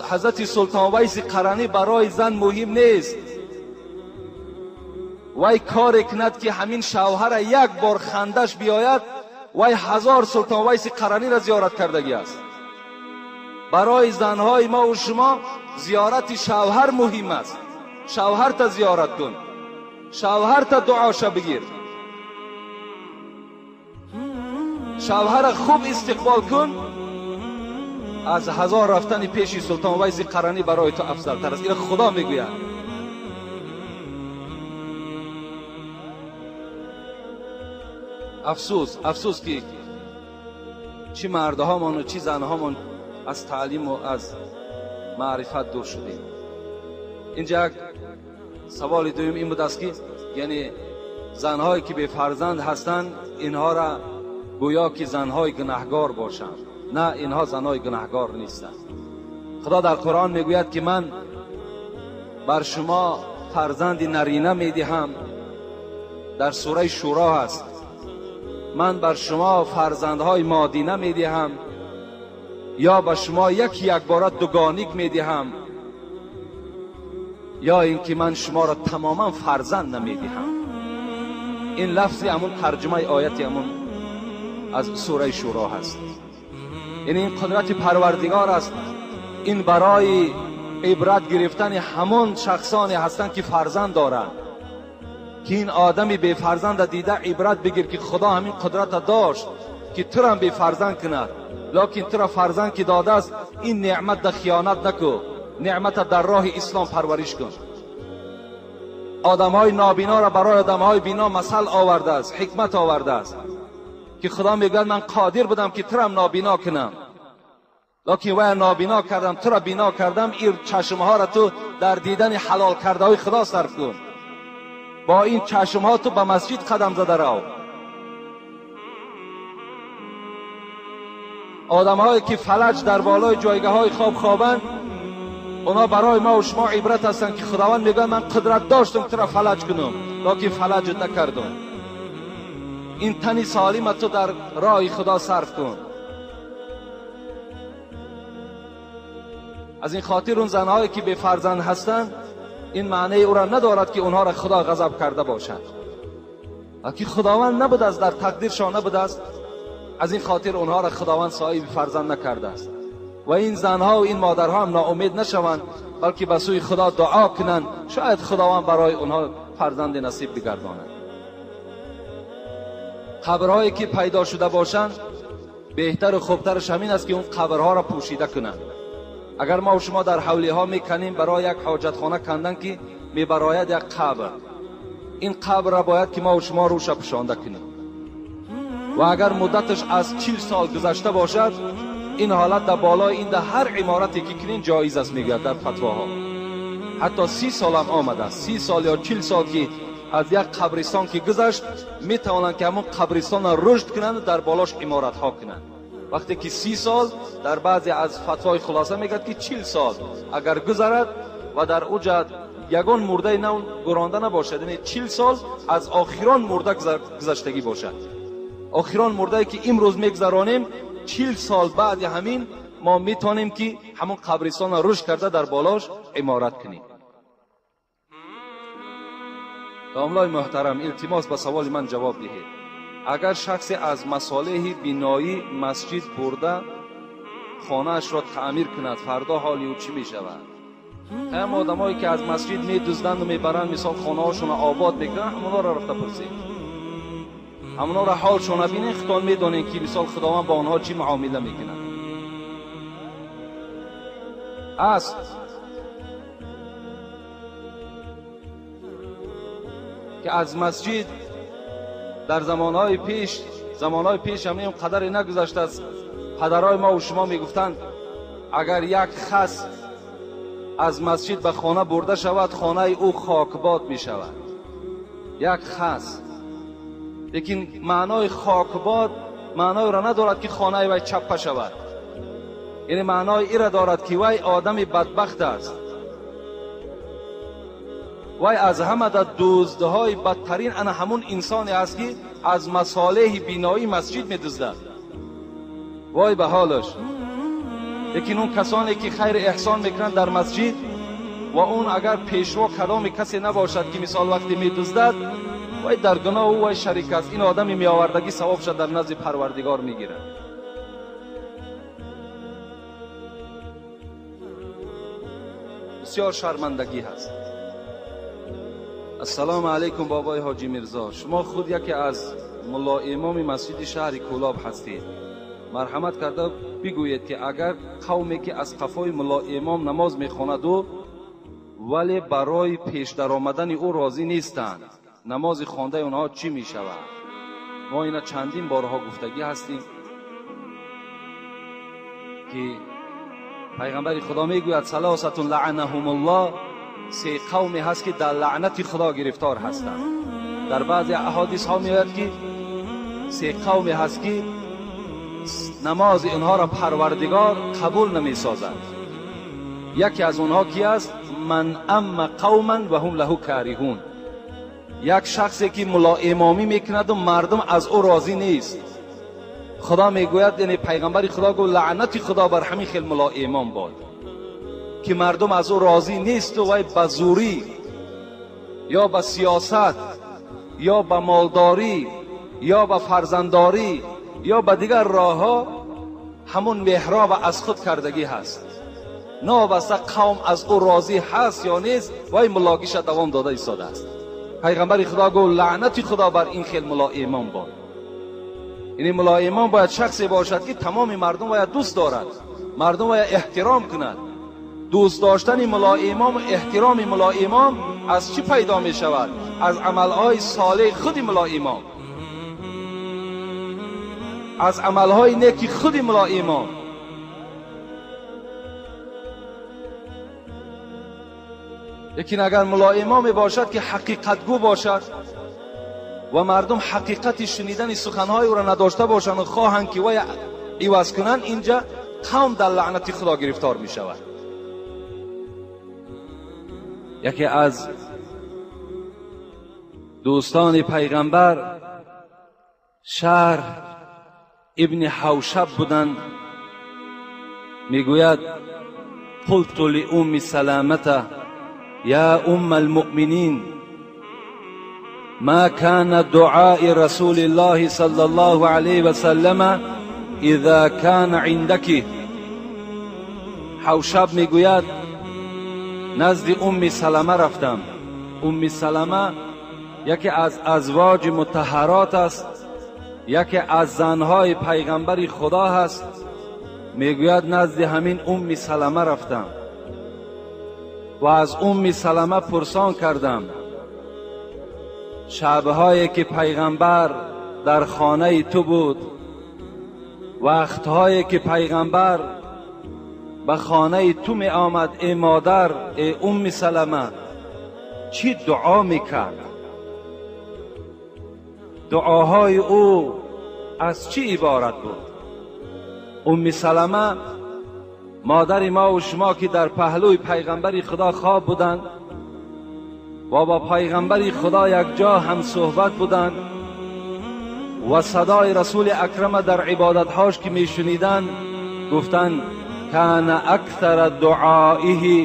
ҳазрати Султон Вайси Қаранӣ барои зан муҳим нест. Вай коре кунад ки ҳамин шавҳара як бор хандаш биёяд, вай 1000 Султон Вайси Қараниро зиёрат кардагӣ аст. Барои занҳои мо ва шумо зиёрати шавҳар муҳим аст. Шавҳарта зиёрат кун, шавҳарта дуоша бигир, шавҳара хуб истиқбол кун. Аз 1000 рафтани пеши Султон Вайси Қаранӣ барои ту афзалтар аст. Ина Худо мегӯяд. Афсӯс, афсӯс ки чӣ мардҳомон ва чӣ занҳомон аз таълиму аз маърифат дур шудем. Инҷа як саволи дуюм ин буд аст ки яъне занҳое ки бефарзанд ҳастанд, инҳоро гӯё ки занҳои гунаҳгор бошанд. На, инҳо занҳои гунаҳгор нестанд. Худо дар Қуръон мегӯяд ки ман бар шумо фарзанди нарина медиҳам. Дар сураи Шӯро ҳаст. Ман бар шумо фарзандҳои модина медиҳам, ё ба шумо яки якбора дугоник медиҳам, ё ин ки ман шуморо тамоман фарзанд намедиҳам. Ин лафзи ҳамун тарҷумаи ояти ҳамун аз сураи Шӯро ҳаст. Яъне ин қудрати Парвардигор аст. Ин барои ибрат гирифтани ҳамон шахсоне ҳастанд ки фарзанд доранд, ки ин одами бефарзанда дида ибрат бигир ки Худо ҳамин қудрата дошт ки турам бефарзанд кунад, лекин тура фарзанд ки додааст, ин неъмат да хиёнат наку, неъмата дар роҳи ислом парвариш кун. Одамҳои нобиноро барои одамҳои бино масал овардааст, ҳикмат овардааст ки Худо мегӯяд ман қодир будам ки турам нобино кунам, лекин вая нобино кардам, тура бино кардам. Ин чашмҳоро ту дар дидани ҳалол кардаҳои Худо сарф кун. Бо ин чашмҳо ту ба масҷид қадам зада рав. Одамҳое ки фалаҷ дар болои ҷойгаҳҳои хоб хобанд, онҳо барои мо ва шумо ибрат ҳастанд ки Худованд мегӯяд ман қудрат доштам тура фалаҷ кунам, лекин фалаҷат накардам. Ин тани солима ту дар роҳи Худо сарф кун. Аз ин хотир он занҳое ки бефарзанд ҳастанд, ин маънеи ӯро надорад ки онҳоро Худо ғазаб карда бошад, балки Худованд набудааст, дар тақдиршон набудааст. Аз ин хотир онҳоро Худованд соҳиби фарзанд накардааст. Ва ин занҳо ва ин модарҳо ҳам ноумед нашаванд, балки ба сӯи Худо дуо кунанд, шояд Худованд барои онҳо фарзанди насиб бигардонад. Қабрҳое ки пайдо шуда бошанд, беҳтару хубтараш ҳамин аст ки он қабрҳоро пӯшида кунанд. Агар мо шумо дар ҳавлиҳо меканем барои як ҳоҷатхона кандан ки мебарояд як қабр, ин қабрро бояд ки мо шумо рӯша пӯшонда кунем. Ва агар муддаташ аз 40 сол гузашта бошад, ин ҳолат дар болои ин дар ҳар иморате ки кунин ҷоиз аст, мегӯяд дар фатвоҳо. Ҳатто 30 сол ҳам омадааст, 30 сол ё 40 сол ки аз як қабристон ки гузашт, метавонанд ки ҳамон қабристонро рушд кунанд ва дар болош иморатҳо кунанд. Вақте ки 30 сол, дар баъзе аз фатвои хулоса мегӯяд ки 40 сол агар гузарад ва дар уҷа ягон мурдаи нав гуронда набошад, яъне 40 сол аз охирон мурда гузаштагӣ бошад. Охирон мурдае ки имрӯз мегузаронем, 40 сол баъди ҳамин мо метавонем ки ҳамон қабристонро рушд карда дар болош иморат кунем. Домлои муҳтарам, илтимос ба саволи ман ҷавоб диҳед. Агар шахсе аз масолеҳи биноӣ масҷид бурда хонаашро таъмир кунад, фардо ҳоли ӯ чӣ мешавад? Ҳам одамое ки аз масҷид медузданду мебаранд, мисол хонаҳошонро обод мекунанд, ҳамонҳоро рафта пурсед, ҳамонҳоро ҳолшонро бинед, худтон медонед ки мисол Худованд бо онҳо чӣ муомила мекунад. Аст ки аз масҷид дар замонҳои пеш ҳам ин қадаре нагузаштааст. Падарҳои мо ва шумо мегуфтанд агар як хас аз масҷид ба хона бурда шавад, хонаи ӯ хокбод мешавад. Як хас. Лекин маънои хокбод маъноеро надорад ки хонаи вай чаппа шавад. Яъне маънои иро дорад ки вай одами бадбахт аст. Вай аз ҳама дар дуздҳои бадтарин ана ҳамун инсоне аст ки аз масолеҳи биноии масҷид медуздад. Вой ба ҳолаш. Лекин он касоне ки хайр эҳсон мекунанд дар масҷид ва он агар пешво каломи касе набошад ки мисол вақте медуздад, вай дар гуноҳ ӯ вай шарик аст. Ин одами меовардагӣ савобша дар назди Парвардигор мегирад. Бисёр шармандагӣ ҳаст. Ассалому алайкум бобои ҳоҷӣ Мирзо. Шумо худ яке аз мулло имоми масҷиди шаҳри Кӯлоб ҳастед. Марҳамат карда бигӯед ки агар қавме ки аз қафои мулло имом намоз мехонаду вале барои пеш даромадани ӯ розӣ нестанд, намози хондаи онҳо чӣ мешавад? Мо ина чандин борҳо гуфтагӣ ҳастем ки пайғамбари Худо мегӯяд салосатун лаъанаҳумуллоҳ, се қавме ҳаст ки дар лаънати Худо гирифтор ҳастанд. Дар баъзе аҳодисҳо меояд ки се қавме ҳаст ки намози онҳоро Парвардигор қабул намесозад. Яке аз онҳо ки аст? Ман амма қавман ва ҳум лаҳу кариҳун. Як шахсе ки мулоимомӣ мекунаду мардум аз ӯ розӣ нест. Худо мегӯяд, яъне пайғамбари Худо гуфт лаънати Худо бар ҳамин хел мулоимом бод ки мардум аз ӯ розӣ несту вай ба зӯрӣ ё ба сиёсат ё ба молдорӣ ё ба фарзанддорӣ ё ба дигар роҳҳо ҳамун меҳроба аз худ кардагӣ ҳаст. Новобаста қавм аз ӯ розӣ ҳаст ё нест, вай муллогиша давом дода истодааст. Пайғамбари Худо гуфт лаънати Худо бар ин хел мулоимом бод. Яъне мулоимом бояд шахсе бошад ки тамоми мардум бояд дӯст дорад, мардум бояд эҳтиром кунад. Дӯст доштани мулоимом ва эҳтироми мулоимом аз чӣ пайдо мешавад? Аз амалҳои солеҳи худи мулоимом, аз амалҳои неки худи мулоимом. Лекин агар мулоимоме бошад ки ҳақиқатгӯ бошад ва мардум ҳақиқати шунидани суханҳои ӯро надошта бошанд ва хоҳанд ки вай иваз кунанд, инҷа қавм дар лаънати Худо гирифтор мешавад. Яке аз дӯстони пайғамбар Шаҳр ибни Ҳавшаб буданд. Мегӯяд қулту лиумми Саламата я умма алмуъминин ма кана дуаи расулиллоҳи саллаллоҳу алайҳи васаллама иза кана индаки. Ҳавшаб мегӯяд назди Умми Салама рафтам. Умми Салама яке аз азвоҷи мутаҳарот аст, яке аз занҳои пайғамбари Худо ҳаст. Мегӯяд назди ҳамин Умми Салама рафтам ва аз Умми Салама пурсон кардам шабҳое ки пайғамбар дар хонаи ту буд, вақтҳое ки пайғамбар ба хонаи ту меомад, эй модар, эй Умми Салама, чӣ дуо мекард? Дуоҳои ӯ аз чӣ иборат буд? Умми Салама модари мо ва шумо ки дар паҳлӯи пайғамбари Худо хоб буданд ва бо пайғамбари Худо якҷо ҳамсӯҳбат буданд ва садои расули акрама дар ибодатҳош ки мешуниданд, гуфтанд кана аксара дуоиҳи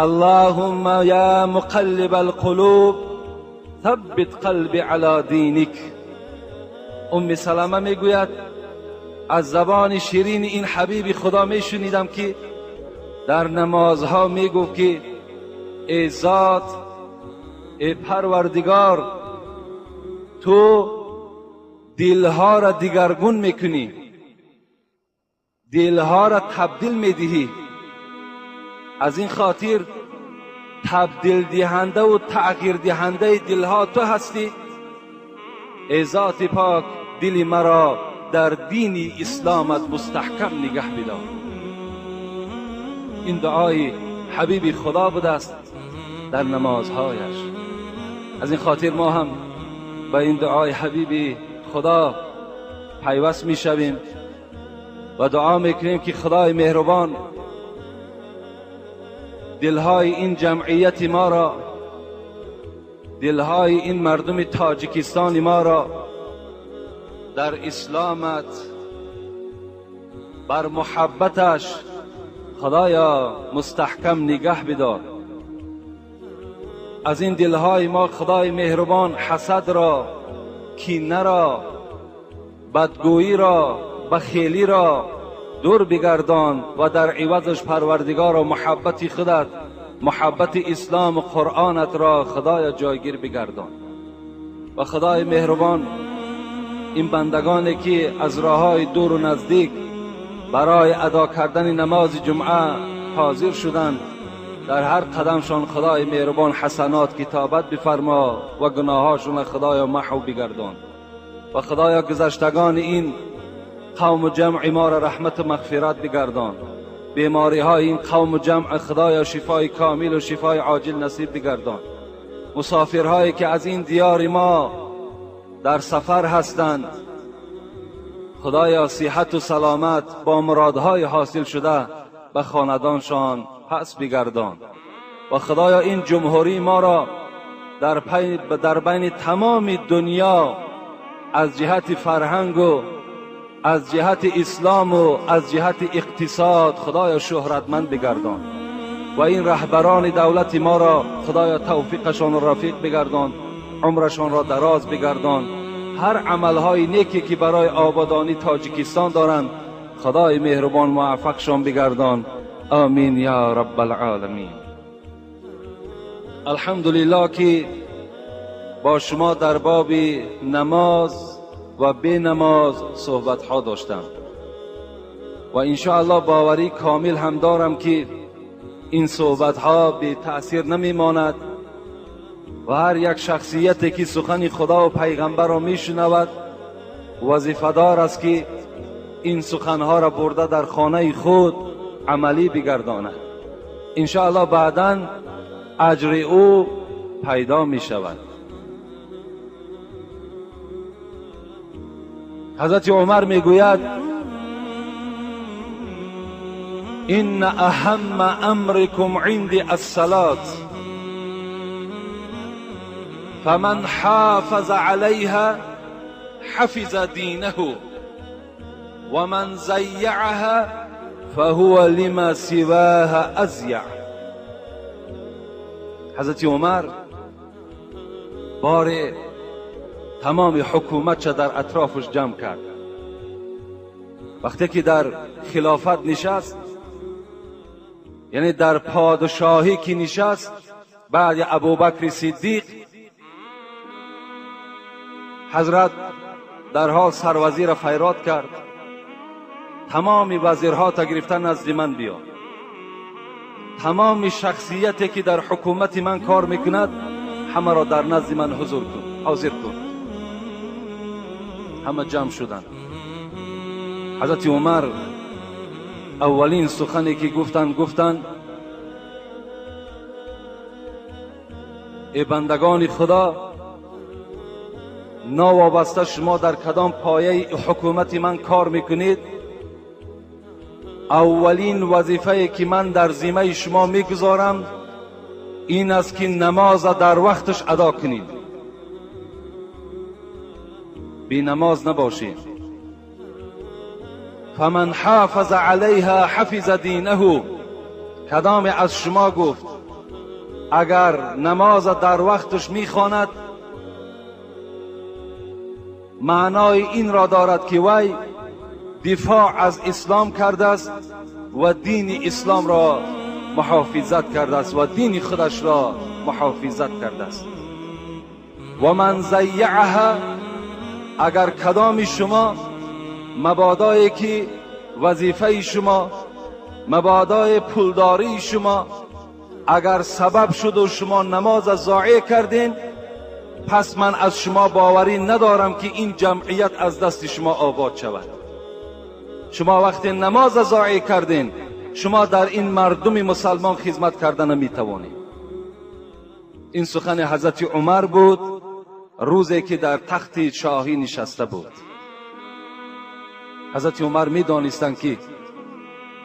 аллоҳумма я муқаллиба алқулуб саббит қалби ала диник. Умми Салама мегӯяд аз забони ширини ин ҳабиби Худо мешунидам ки дар намозҳо мегуфт ки эй зот, эй Парвардигор, ту дилҳоро дигаргун мекунӣ, дилҳоро табдил медиҳӣ. Аз ин хотир табдилдиҳандаву тағйирдиҳандаи дилҳо ту ҳастӣ. Эй зоти пок, дили маро дар дини исломат мустаҳкам нигаҳ бидор. Ин дуои ҳабиби Худо будааст дар намозҳояш. Аз ин хотир мо ҳам ба ин дуои ҳабиби Худо пайваст мешавем. و دعا میکنیم که خدای مهربان دلهای این جمعیت ما را، دلهای این مردم تاجیکستان ما را در اسلامت بر محبتش خدایا مستحکم نگه بدار. از این دلهای ما خدای مهربان حسد را، کینه را، بدگویی را، بخیلی را دور بگردان و در عوضش پروردگار و محبت خودت، محبت اسلام و قرآنت را خدایا جایگیر بگردان. و خدای مهربان این بندگانی که از راههای دور و نزدیک برای ادا کردن نماز جمعه حاضر شدند، در هر قدمشان خدای مهربان حسنات کتابت بفرما و گناهاشون خدایا محو بگردان. و خدایا گذشتگان این قوم و جمع ما را رحمت و مغفرت بگردان. بیماری های این قوم و جمع خدایا شفای کامل و شفای عاجل نصیب بگردان. مسافرهایی که از این دیار ما در سفر هستند، خدایا صحت و سلامت با مرادهای حاصل شده به خاندانشان پس بگردان. و خدایا این جمهوری ما را در بین تمام دنیا از جهت فرهنگ و از جهت اسلام و از جهت اقتصاد خدایا شهرتمند بگردان. و این رهبران دولت ما را خدایا توفیقشان و رفیق بگردان، عمرشان را دراز بگردان. هر عملهای نیکی که برای آبادانی تاجیکستان دارند خدای مهربان موفقشان بگردان. آمین یا رب العالمین. الحمدلله که با شما در باب نماز و بی نماز صحبت ها داشتم و انشاءالله باوری کامل هم دارم که این صحبت ها بی تأثیر نمی ماند و هر یک شخصیتی که سخن خدا و پیغمبر را می شنود وظیفه دار است که این سخنها را برده در خانه خود عملی بگرداند. انشاءالله بعدا اجر او پیدا می شود. حضرت عمر می گوید ان اهم امرکم عندی الصلاة فمن حافظ علیها حفظ دینه ومن ضیعها فهو لما سواها اضیع. حضرت عمر بار تمام حکومت در اطرافش جمع کرد. وقتی که در خلافت نشست، یعنی در پادشاهی که نشست بعد ابوبکر صدیق، حضرت در حال سروزیر فیراد کرد تمام وزیرها تا گرفتن نزد من بیا، تمام شخصیتی که در حکومت من کار میکند همه را در نزد من حضور کن، حاضر کن. همه جمع شدند. حضرت عمر اولین سخنی که گفتند ای بندگان خدا، ناوابسته شما در کدام پایه حکومت من کار میکنید، اولین وظیفه که من در ذمه شما میگذارم این است که نماز در وقتش ادا کنید، بی نماز نباشید. فمن حافظ علیها حفظ دینه. کدام از شما گفت اگر نماز در وقتش میخواند معنای این را دارد که وی دفاع از اسلام کرده است و دین اسلام را محافظت کرده است و دین خودش را محافظت کرده است. و من ضیعها، اگر کدام شما مبادایی که وظیفه شما، مبادای پولداری شما اگر سبب شد و شما نماز ضایع کردین، پس من از شما باوری ندارم که این جمعیت از دست شما آباد شود. شما وقتی نماز ضایع کردین، شما در این مردم مسلمان خدمت کردن نمیتوانید. این سخن حضرت عمر بود روزی که در تخت شاهی نشسته بود. ҳазрати Умар медонистанд, ки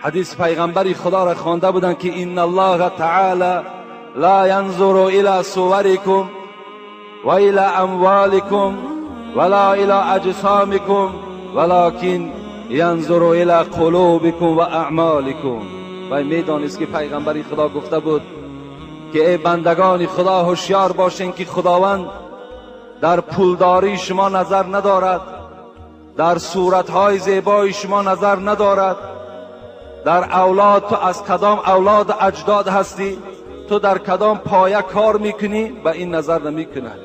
ҳадиси пайғамбари Худоро хонда буданд, ки инна Аллоҳа таъола ла янзуру ила суварикум ва ила амволикум ва ла ила аҷсомикум валокин янзуру ила қулубикум ва аъмоликум. Вай медонист, ки пайғамбари Худо гуфта буд, ки эй бандагони Худо, ҳушёр бошед, ки Худованд дар пулдории шумо назар надорад, дар суратҳои зебои шумо назар надорад, дар авлод ту аз кадом авлоду аҷдод ҳастӣ, ту дар кадом поя кор мекунӣ, ба ин назар намекунад,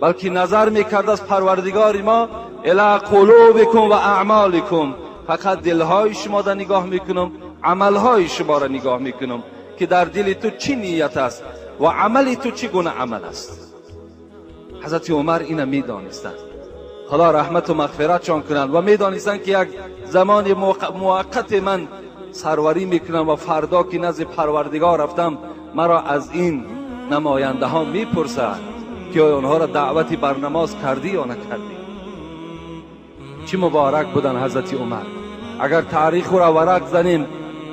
балки назар мекард аз Парвардигори мо ила қулубикум ва аъмоликум. Фақат дилҳои шумо да нигоҳ мекунам, амалҳои шуморо нигоҳ мекунам, ки дар дили ту чӣ ният аст ва амали ту чӣ гуна амал аст. Ҳазрати Умар ина медонистанд, Худо раҳмату мағфиратшон кунанд, ва медонистанд, ки як замони муваққати ман сарварӣ мекунам ва фардо ки назди Парвардигор рафтам, маро аз ин намояндаҳо мепурсад, ки оё онҳоро даъвати бар намоз кардӣ ё накардӣ. Чӣ муборак буданд ҳазрати Умар. Агар таърихро варақ занем,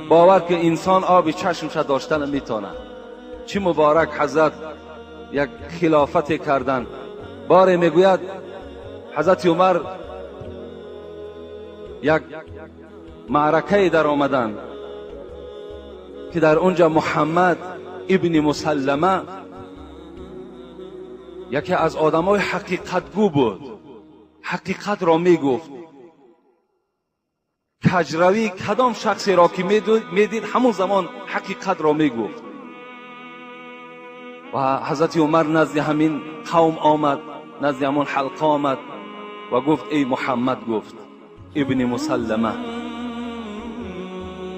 бовар ки инсон оби чашмша дошта наметавонад. Чӣ муборак ҳазрат як хилофате карданд. Боре мегӯяд, ҳазрати Умар як маъракае даромаданд, ки дар онҷа Муҳаммад ибни Мусаллама яке аз одамои ҳақиқатгӯ буд, ҳақиқатро мегуфт. Каҷравӣ кадом шахсеро ки медид, ҳамон замон ҳақиқатро мегуфт. Ва ҳазрати Умар назди ҳамин қавм омад, назди ҳамон ҳалқа омад ва гуфт: эй Муҳаммад, гуфт, ибни Мусаллама,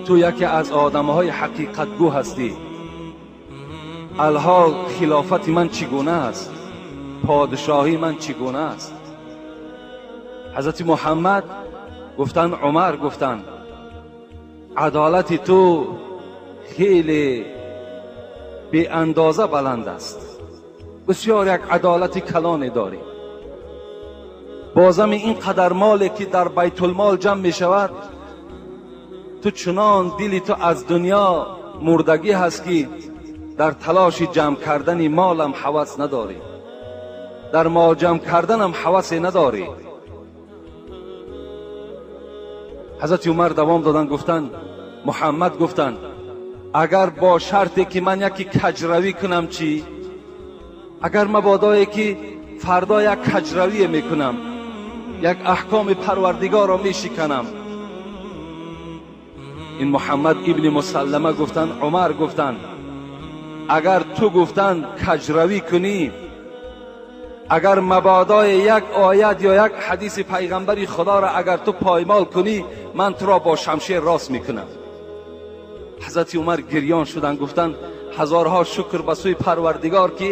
ту яке аз одамҳои ҳақиқатгӯ ҳастӣ. Алҳол хилофати ман чӣ гуна аст? Подшоҳии ман чӣ гуна аст? Ҳазрати Муҳаммад гуфтанд: Умар, гуфтанд, адолати ту хеле беандоза баланд аст, бисёр як адолати калоне дорӣ. Бозами ин қадар моле ки дар байтулмол ҷамъ мешавад, ту чунон дили ту аз дунё мурдагӣ ҳаст, ки дар талоши ҷамъ кардани молам ҳавас надорӣ, дар мол ҷамъ карданам ҳавасе надорӣ. Ҳазрати Умар давом доданд, гуфтанд: Муҳаммад, гуфтанд, агар бо шарте ки ман яке каҷравӣ кунам чӣ? Агар мабодое ки фардо як каҷравие мекунам, як аҳкоми Парвардигорро мешиканам. Ин Муҳаммад ибни Мусаллама гуфтанд: Умар, гуфтанд, агар ту, гуфтанд, каҷравӣ кунӣ, агар мабодои як оят ё як ҳадиси пайғамбари Худоро агар ту поймол кунӣ, ман туро бо шамшер рост мекунам. Ҳазрати Умар гирён шуданд, гуфтанд: ҳазорҳо шукр ба сӯи Парвардигор, ки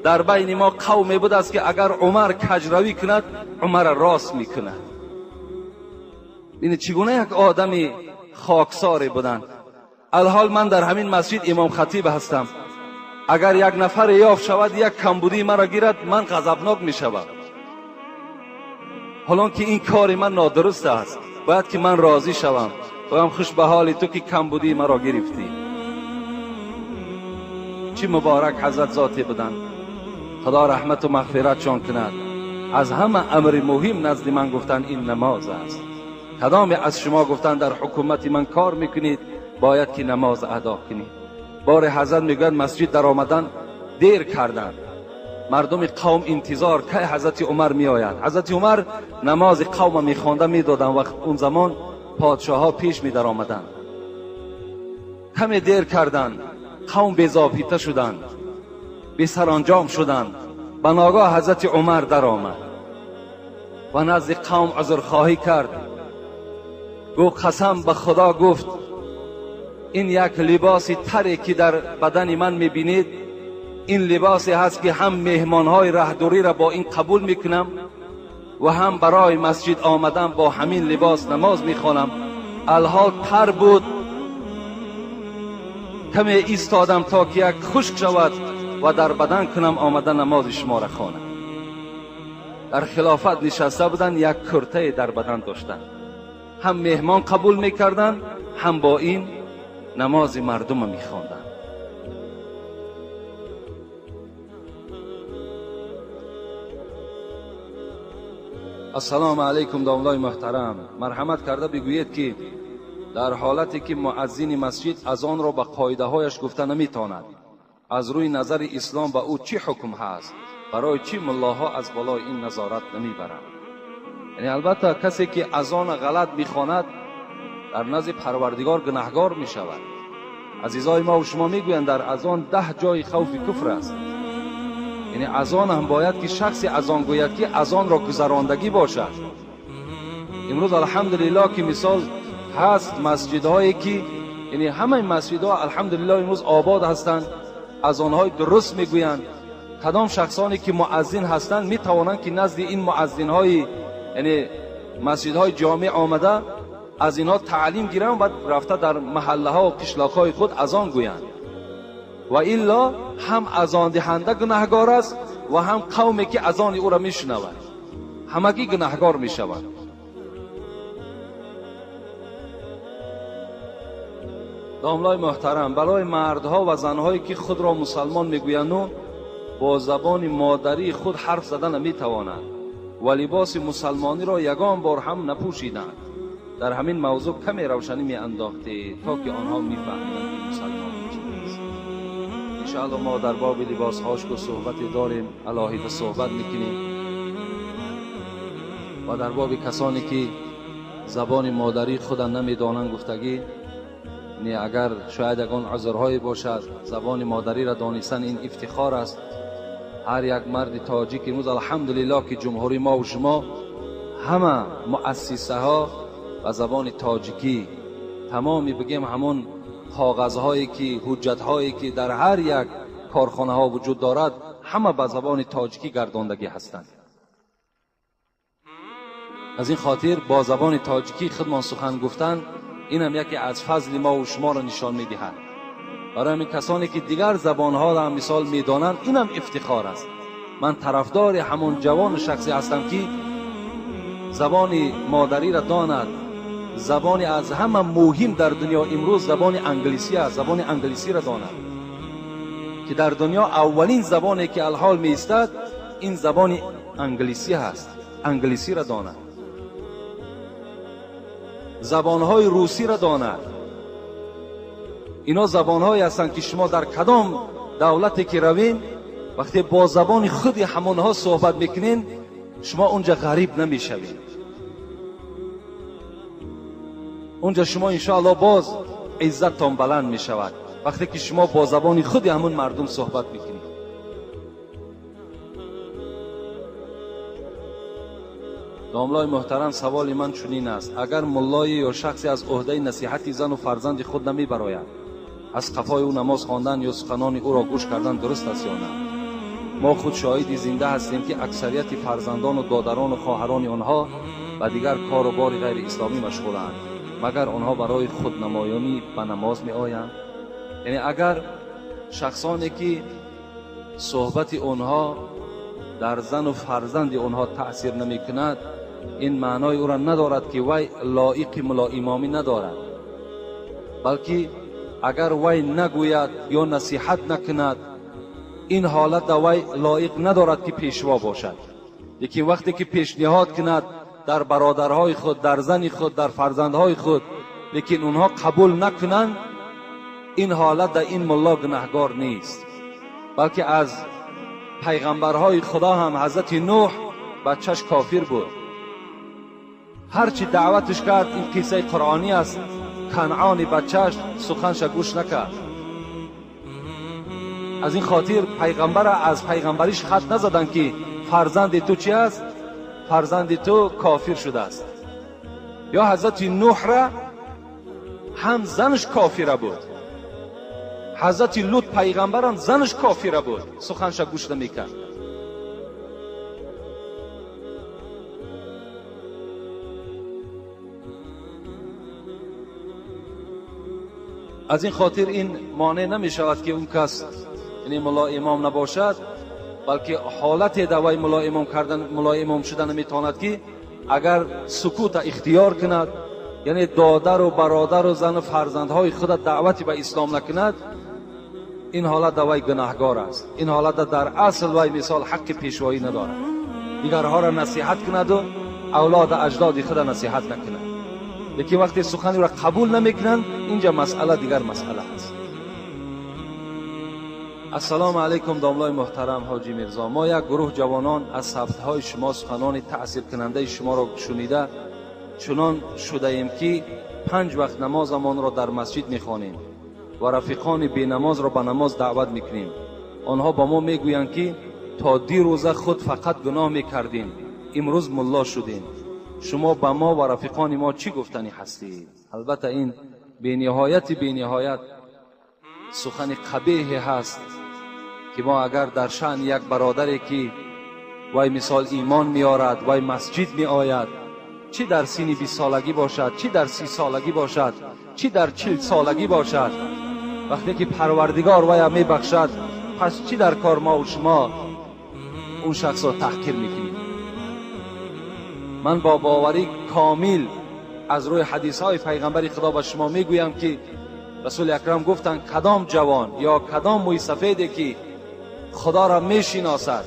дар байни мо қавме будааст, ки агар Умар каҷравӣ кунад, Умарро рост мекунад. Ин чӣ гуна як одами хоксоре буданд. Алҳол ман дар ҳамин масҷид имом хатиб ҳастам. Агар як нафар ёфт шавад, як камбудии маро гирад, ман ғазабнок мешавам. Ҳолон ки ин кори ман нодуруст аст, бояд ки ман розӣ шавам. Гӯям: хуш ба ҳоли ту, ки камбудии маро гирифтӣ. Чӣ муборак ҳазрат зоте буданд. Худо раҳмату мағфиратшон кунад. Аз ҳама амри муҳим назди ман, гуфтанд, ин намоз аст. Кадоме аз шумо, гуфтанд, дар ҳукумати ман кор мекунед, бояд ки намоз адо кунед. Боре ҳазрат мегӯяд, масҷид даромадан дер карданд. Мардуми қавм интизор, кай ҳазрати Умар меояд. Ҳазрати Умар намози қавма мехонда медоданд ва он замон подшоҳҳо пеш медаромаданд. Каме дер карданд, қавм безобита шуданд, бесаранҷом шуданд. Ба ногоҳ ҳазрати Умар даромад ва назди қавм узрхоҳӣ кард. Гуфт: қасам ба Худо, гуфт, ин як либоси таре ки дар бадани ман мебинед, ин либосе ҳаст, ки ҳам меҳмонҳои раҳдуриро бо ин қабул мекунам ва ҳам барои масҷид омадан бо ҳамин либос намоз мехонам. Алҳол тар буд, каме истодам то ки як хушк шавад ва дар бадан кунам, омада намози шуморо хонам. Дар хилофат нишаста буданд, як куртае дар бадан доштанд. Ҳам меҳмон қабул мекарданд, ҳам бо ин намози мардум мехонданд. Ассалому алайкум домлаи муҳтарам. Марҳамат карда бигӯед ки дар ҳолате ки муаззини масҷид азонро ба қоидаҳояш гуфта наметавонад, аз рӯи назари ислом ба ӯ чӣ ҳукм ҳаст? Барои чӣ муллоҳо аз болои ин назорат намебаранд? Яъне албатта касе ки азон ғалат мехонад дар назди Парвардигор гунаҳгор мешавад. Азизои мо ва шумо мегӯянд дар азон 10 ҷои хавфи куфр аст. Яъне азон ҳам бояд ки шахси азон гӯяд ки азонро гузарондагӣ бошад. Имрӯз алҳамдулиллоҳ ки мисол ҳаст масҷидҳое ки яъне ҳамаи масҷидҳо алҳамдулиллоҳ имрӯз обод ҳастанд, азонҳои дуруст мегӯянд. Кадом шахсоне ки муаззин ҳастанд метавонанд ки назди ин муаззинҳои яъне масҷидҳои ҷомеъ омада аз инҳо таълим гиранд ва рафта дар маҳаллаҳо ва қишлоқҳои худ азон гӯянд. Ва илло ҳам азондиҳанда гунаҳгор аст ва ҳам қавме ки азони ӯро мешунавад, ҳамагӣ гунаҳгор мешаванд. Домлаи муҳтарам, барои мардҳо ва занҳое ки худро мусалмон мегӯянду бо забони модарии худ ҳарф зада наметавонанд ва либоси мусалмониро ягон бор ҳам напӯшиданд, дар ҳамин мавзӯъ каме равшанӣ меандохтед то ки онҳо мефаҳмиданд ки мусалмон чист. Иншааллоҳ мо дар боби либосҳош ку суҳбате дорем, алоҳида суҳбат мекунем ва дар боби касоне ки забони модарии худа намедонанд гуфтагӣ не, агар шояд ягон узрҳое бошад, забони модариро донистан ин ифтихор аст. Ҳар як марди тоҷик имрӯз алҳамдулиллоҳ ки ҷумҳурии мо ва шумо ҳама муассисаҳо ба забони тоҷикӣ, тамоми бигем ҳамон коғазҳое ки ҳуҷҷатҳое ки дар ҳар як корхонаҳо вуҷуд дорад, ҳама ба забони тоҷикӣ гардондагӣ ҳастанд. Аз ин хотир бо забони тоҷикӣ худмон сухан гуфтан инам яке аз фазли мо ва шуморо нишон медиҳад. Барои ҳамин касоне ки дигар забонҳоро ҳам мисол медонанд, инам ифтихор аст. Ман тарафдори ҳамон ҷавону шахсе ҳастам ки забони модариро донад. Забони аз ҳама муҳим дар дунё имрӯз забони англисӣ аст, забони англисиро донад, ки дар дунё аввалин забоне ки алҳол меистад ин забони англисӣ ҳаст, англисиро донад. Забонҳои русиро донад. Ино забонҳое ҳастанд ки шумо дар кадом давлате ки равин, вақте бо забони худи ҳамонҳо суҳбат мекунед, шумо унҷа ғариб намешавед. Унҷа шумо иншоаллоҳ боз иззаттон баланд мешавад вақте ки шумо бо забони худи ҳамон мардум суҳбат мекунед. Домлаи муҳтарам, саволи ман чунин аст: агар муллое ё шахсе аз ӯҳдаи насиҳати зану фарзанди худ намебарояд, аз қафои ӯ намоз хондан ё суханони ӯро гӯш кардан дуруст аст ё на? Мо худ шоҳиди зинда ҳастем ки аксарияти фарзандону додарону хоҳарони онҳо ба дигар кору бори ғайриисломӣ машғуланд, магар онҳо барои худнамоёнӣ ба намоз меоянд? Яъне агар шахсоне ки суҳбати онҳо дар зану фарзанди онҳо таъсир намекунад, ин маънои ӯро надорад ки вай лоиқи мулоимомӣ надорад, балки агар вай нагӯяд ё насиҳат накунад, ин ҳолат да вай лоиқ надорад ки пешво бошад. Лекин вақте ки пешниҳод кунад дар бародарҳои худ, дар зани худ, дар фарзандҳои худ, лекин онҳо қабул накунанд, ин ҳолат да ин мулло гунаҳгор нест, балки аз пайғамбарҳои худо ҳам ҳазрати Нӯҳ бачаш кофир буд. Ҳарчи даъватш кард, ин қиссаи қуръонӣ аст, Канъони бачаш суханша гӯш накард. Аз ин хотир пайғамбара аз пайғамбариш хат назаданд ки фарзанди ту чи аст? Фарзанди ту кофир шудааст. Ё ҳазрати Нӯҳра ҳам занаш кофира буд, ҳазрати Лут пайғамбарам занаш кофира буд, суханша гӯш намекард. Аз ин хотир ин монеъ намешавад ки он кас яъне мулло имом набошад, балки ҳолате давай мулло имом кардан, мулло имом шуда наметавонад ки агар сукута ихтиёр кунад, Яъне додару бародару зану фарзандҳои худа даъвати ба ислом накунад, ин ҳолат вай гунаҳгор аст. Ин ҳолат дар асл вай мисол ҳаққи пешвоӣ надорад. Дигарҳоро насиҳат кунаду авлоду аҷдоди худа насиҳат накунад. Лекин вақте суханро қабул намекунанд, инҷа масъала дигар масъала ҳаст. Ассалому алайкум, домлои муҳтарам ҳоҷи Мирзо. Мо як гурӯҳ ҷавонон аз сабтҳои шумо, суханони таъсиркунандаи шуморо шунида чунон шудаем, ки 5 вақт намозамонро дар масҷид мехонем ва рафиқони бенамозро ба намоз даъват мекунем. Онҳо ба мо мегӯянд, ки то дирӯза худ фақат гуноҳ мекардем, имрӯз мулло шудем. Шумо ба мо ва рафиқони мо чӣ гуфтанӣ ҳастед? Албатта ин бениҳояти бениҳоят сухани қабеҳе ҳаст, ки мо агар дар шаъни як бародаре, ки вай мисол имон меорад, вай масҷид меояд, чӣ дар синни 20 солагӣ бошад, чӣ дар 30 солагӣ бошад, чӣ дар 40 солагӣ бошад, вақте ки Парвардигор вая мебахшад, пас чӣ дар кор мо ва шумо он шахсро таҳқир мекунем? Ман бо боварӣ комил аз рӯи ҳадисҳои пайғамбари Худо ба шумо мегӯям, ки Расули Акрам гуфтанд, кадом ҷавон ё кадом мӯйсафеде, ки Худоро мешиносад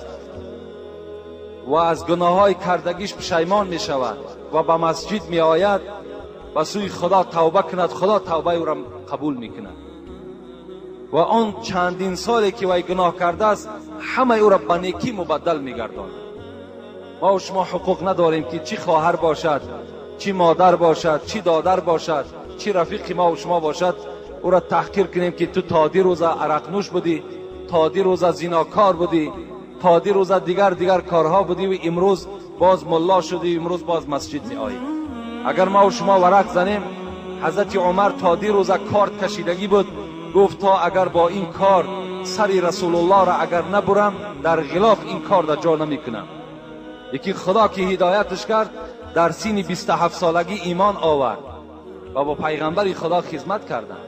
ва аз гуноҳҳои кардагиш пушаймон мешавад ва ба масҷид меояд, ба сӯи Худо тавба кунад, Худо тавбаи ӯро қабул мекунад. Ва он чандин соле, ки вай гуноҳ кардааст, ҳамаи ӯро ба некӣ мубаддал мегардонад. Мо шумо ҳуқуқ надорем, ки чӣ хоҳар бошад, чӣ модар бошад, чӣ додар бошад, чӣ рафиқи мо шумо бошад, ӯро таҳқир кунем, ки ту то дирӯза арақнӯш будӣ, то дирӯза зинокор будӣ, то дирӯза дигар дигар корҳо будӣ ва имрӯз боз мулло шудӣ, имрӯз боз масҷид меоӣ. Агар мо шумо варақ занем, ҳазрати Умар то дирӯза корт кашидагӣ буд, гуфт то агар бо ин кор сари Расулуллоҳро агар набурам, дар ғилоф ин кор дар ҷо намекунам. Лекин Худо ки ҳидояташ кард, дар синни 27 солагӣ имон овард ва бо пайғамбари Худо хизмат карданд.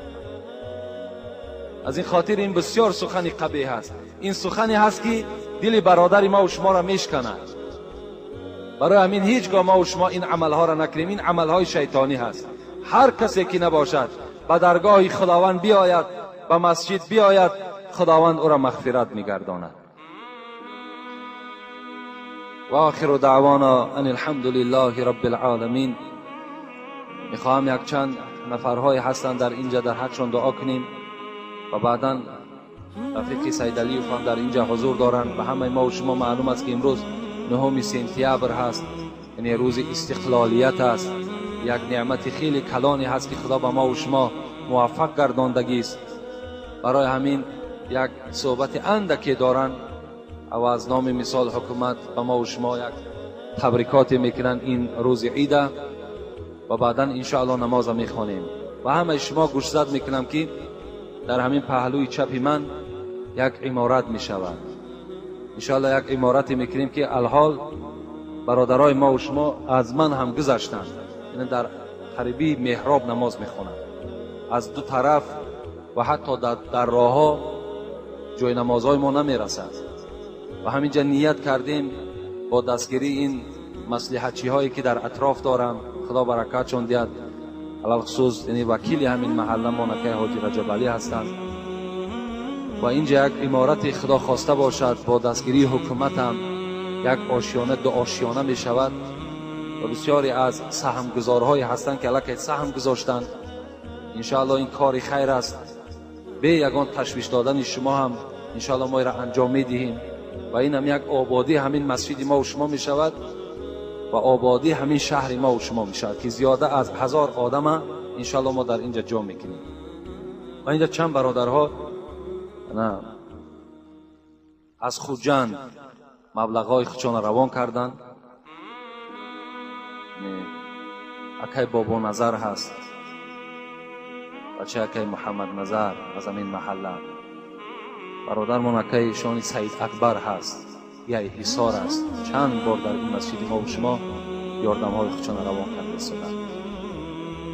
Аз ин хотир ин бисёр сухани қабеҳ аст. Ин сухане ҳаст, ки дили бародари мо ва шуморо мешканад. Барои ҳамин ҳеҷ гоҳ мо ва шумо ин амалҳоро накунем. Ин амалҳои шайтонӣ ҳаст. Ҳар касе ки набошад, ба даргоҳи Худованд биояд, ба масҷид биояд, Худованд ӯро мағфират мегардонад. ва охиру даъвона ан алҳамдулиллаҳи раббил оламин. Мехоҳам якчанд нафарҳое ҳастанд дар инҷа, дар ҳақшон дуо кунем ва баъдан рафиқи Сайдалиев ҳам дар инҷа ҳузур доранд. Ба ҳамаи мо ва шумо маълум аст, ки имрӯз 9 сентябр ҳаст, яъне рӯзи истиқлолият аст. Як неъмати хеле калоне ҳаст, ки Худо ба мо ва шумо муваффақ гардондагист. Барои ҳамин як суҳбати андаке доранд ва аз номи мисол ҳукумат ба мо ва шумо як табрикоте мекунанд ин рӯзи ида ва баъдан иншоаллоҳ намоза мехонем. Ва ҳамаи шумо гӯшзад мекунам, ки дар ҳамин паҳлӯи чапи ман як иморат мешавад. Иншоаллоҳ як иморате мекунем, ки алҳол бародарои мо ва шумо аз ман ҳам гузаштанд, яъне дар қариби меҳроб намоз мехонанд аз ду тараф ва ҳатто дар роҳҳо ҷои намозҳои мо намерасад. Ва ҳаминҷа ният кардем бо дастгирии ин маслиҳатчиҳое, ки дар атроф доранд, Худо баракатшон диҳад, алалхусус яъне вакили ҳамин маҳалла монакаи ҳоҷи Раҷабалӣ ҳастанд. Ва инҷа як иморати Худо хоста бошад бо дастгирии ҳукуматам як ошиёна, ду ошиёна мешавад ва бисёре аз саҳмгузорҳое ҳастанд, ки аллакай саҳм гузоштанд. Иншоаллоҳ ин кори хайр аст. Бе ягон ташвиш додани шумо ҳам иншоаллоҳ мо инро анҷом медиҳем ва инам як ободии ҳамин масҷиди мо ва шумо мешавад ва ободии ҳамин шаҳри мо ва шумо мешавад, ки зиёда аз 1000 одама иншоаллоҳ мо дар инҷа ҷо мекунем. Ва инҷа чанд бародарҳо аз Хуҷанд маблағҳои худшонро равон карданд. Акай Бобоназар ҳаст, бачаи акай Муҳаммадназар аз ҳамин маҳалла. Бародармон акай шони Саид Акбар ҳаст, яй Ҳисор аст. Чанд бор дар ин масҷиди мо ва шумо ёрдамҳои худшонро равон карда истоданд.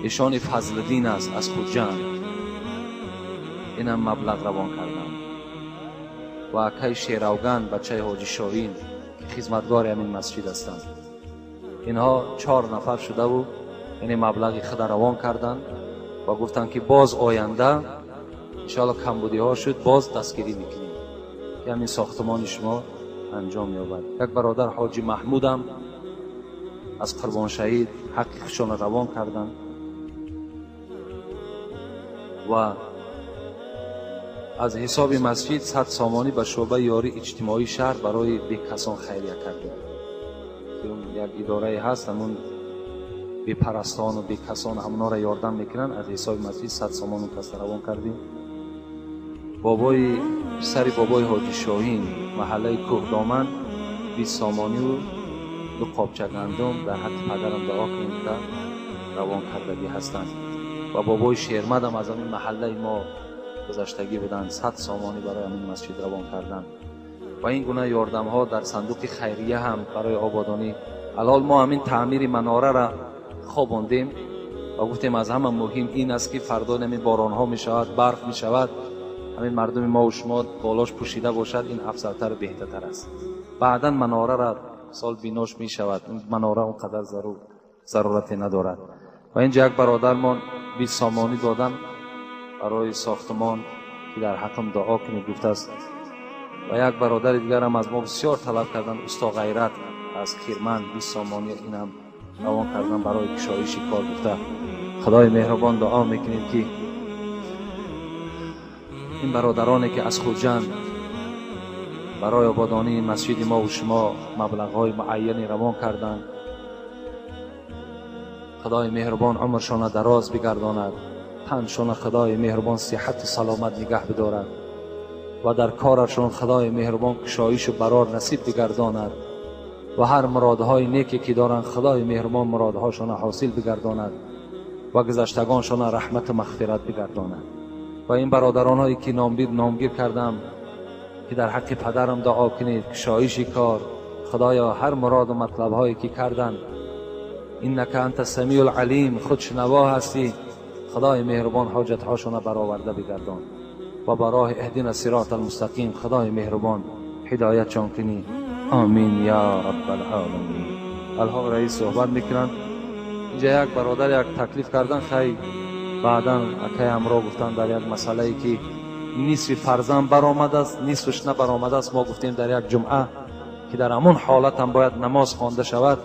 Эшони Фазлиддин аст аз Хуҷанд, инам маблағ равон карданд. Ва акай Шеравган, бачаи ҳоҷи Шоҳин, ки хизматгори ҳамин масҷид ҳастанд. Инҳо 4 нафар шудаву Яъне маблағи худа равон карданд ва гуфтанд, ки боз оянда иншоалло камбудиҳо шуд, боз дастгирӣ мекунем, ки ҳамин сохтмони шумо анҷом ёбад. Як бародар Ҳоҷи Маҳмудам аз Қурбоншаҳид ҳаққи худшонро равон карданд ва аз ҳисоби масҷид 100 сомонӣ ба шӯъбаи ёрии иҷтимоии шаҳр барои бекасон хайрия кардем. Як идорае ҳаст, ҳамун бепарастону бекасон ҳамонҳоро ёрдам мекунанд. Аз ҳисоби масҷид 100 сомон каса равон кардем. Бобои писари бобои Ҳоҷи Шоҳин, маҳаллаи Кӯҳдоман, 20 сомониву 2 қобча гандум дар ҳаққи падарам дуо кунем, ка равон кардагӣ ҳастанд. Ва бобои Шермадам аз ҳамин маҳаллаи мо гузаштагӣ буданд, 100 сомонӣ барои ҳамин масҷид равон карданд. Ва ин гуна ёрдамҳо дар сандуқи хайрия ҳам барои ободонӣ. Алҳол мо ҳамин таъмири манораро хобондем ва гуфтем, аз ҳама муҳим ин аст, ки фардо ҳамин боронҳо мешавад, барф мешавад, ҳамин мардуми мо ва шумо болош пӯшида бошад, ин афзалтару беҳтартар аст. Баъдан манораро сол бинош мешавад, манора он қадар зарурате надорад. Ва инҷа як бародармон 20 сомонӣ додан барои сохтмон, ки дар ҳаққам дуо кунед гуфтааст. Ва як бародари дигарам аз мо бисёр талаб карданд, усто Ғайрат аз Кирман, 20 сомонӣ инам равон кардан барои кушоиши кор гуфта. Худои меҳрубон, дуо мекунем, ки ин бародароне, ки аз Хуҷанд барои ободонии масҷиди мо ва шумо маблағҳои муайяне равон карданд, Худои меҳрубон умршона дароз бигардонад, таншона Худои меҳрубон сиҳату саломат нигаҳ бидорад ва дар корашон Худои меҳрубон кушоишу барор насиб бигардонад ва ҳар муродҳои неке ки доранд, Худои меҳрубон муродҳошона ҳосил бигардонад ва гузаштагоншона раҳмату мағфират бигардонад. Ва ин бародаронҳое ки номгир кардам, ки дар ҳаққи падарам дуо кунед, кушоиши кор, Худоё ҳар муроду матлабҳое ки карданд, иннака анта самиул алим, худ шунаво ҳастӣ, Худои меҳрубон ҳоҷатҳошона бароварда бигардон ва ба роҳи иҳдина сирота алмустақим Худои меҳрубон ҳидоятшон кунӣ. Омин я раббал оламин. Алҳол раис суҳбат мекунанд. Инҷа як бародар як таклиф кардан, хай баъдан акай ҳамроҳ гуфтанд, дар як масъалае ки нисфи фарзанд баромадааст, нисфаш набаромадааст, мо гуфтем дар як ҷумъа, ки дар ҳамон ҳолат ҳам бояд намоз хонда шавад.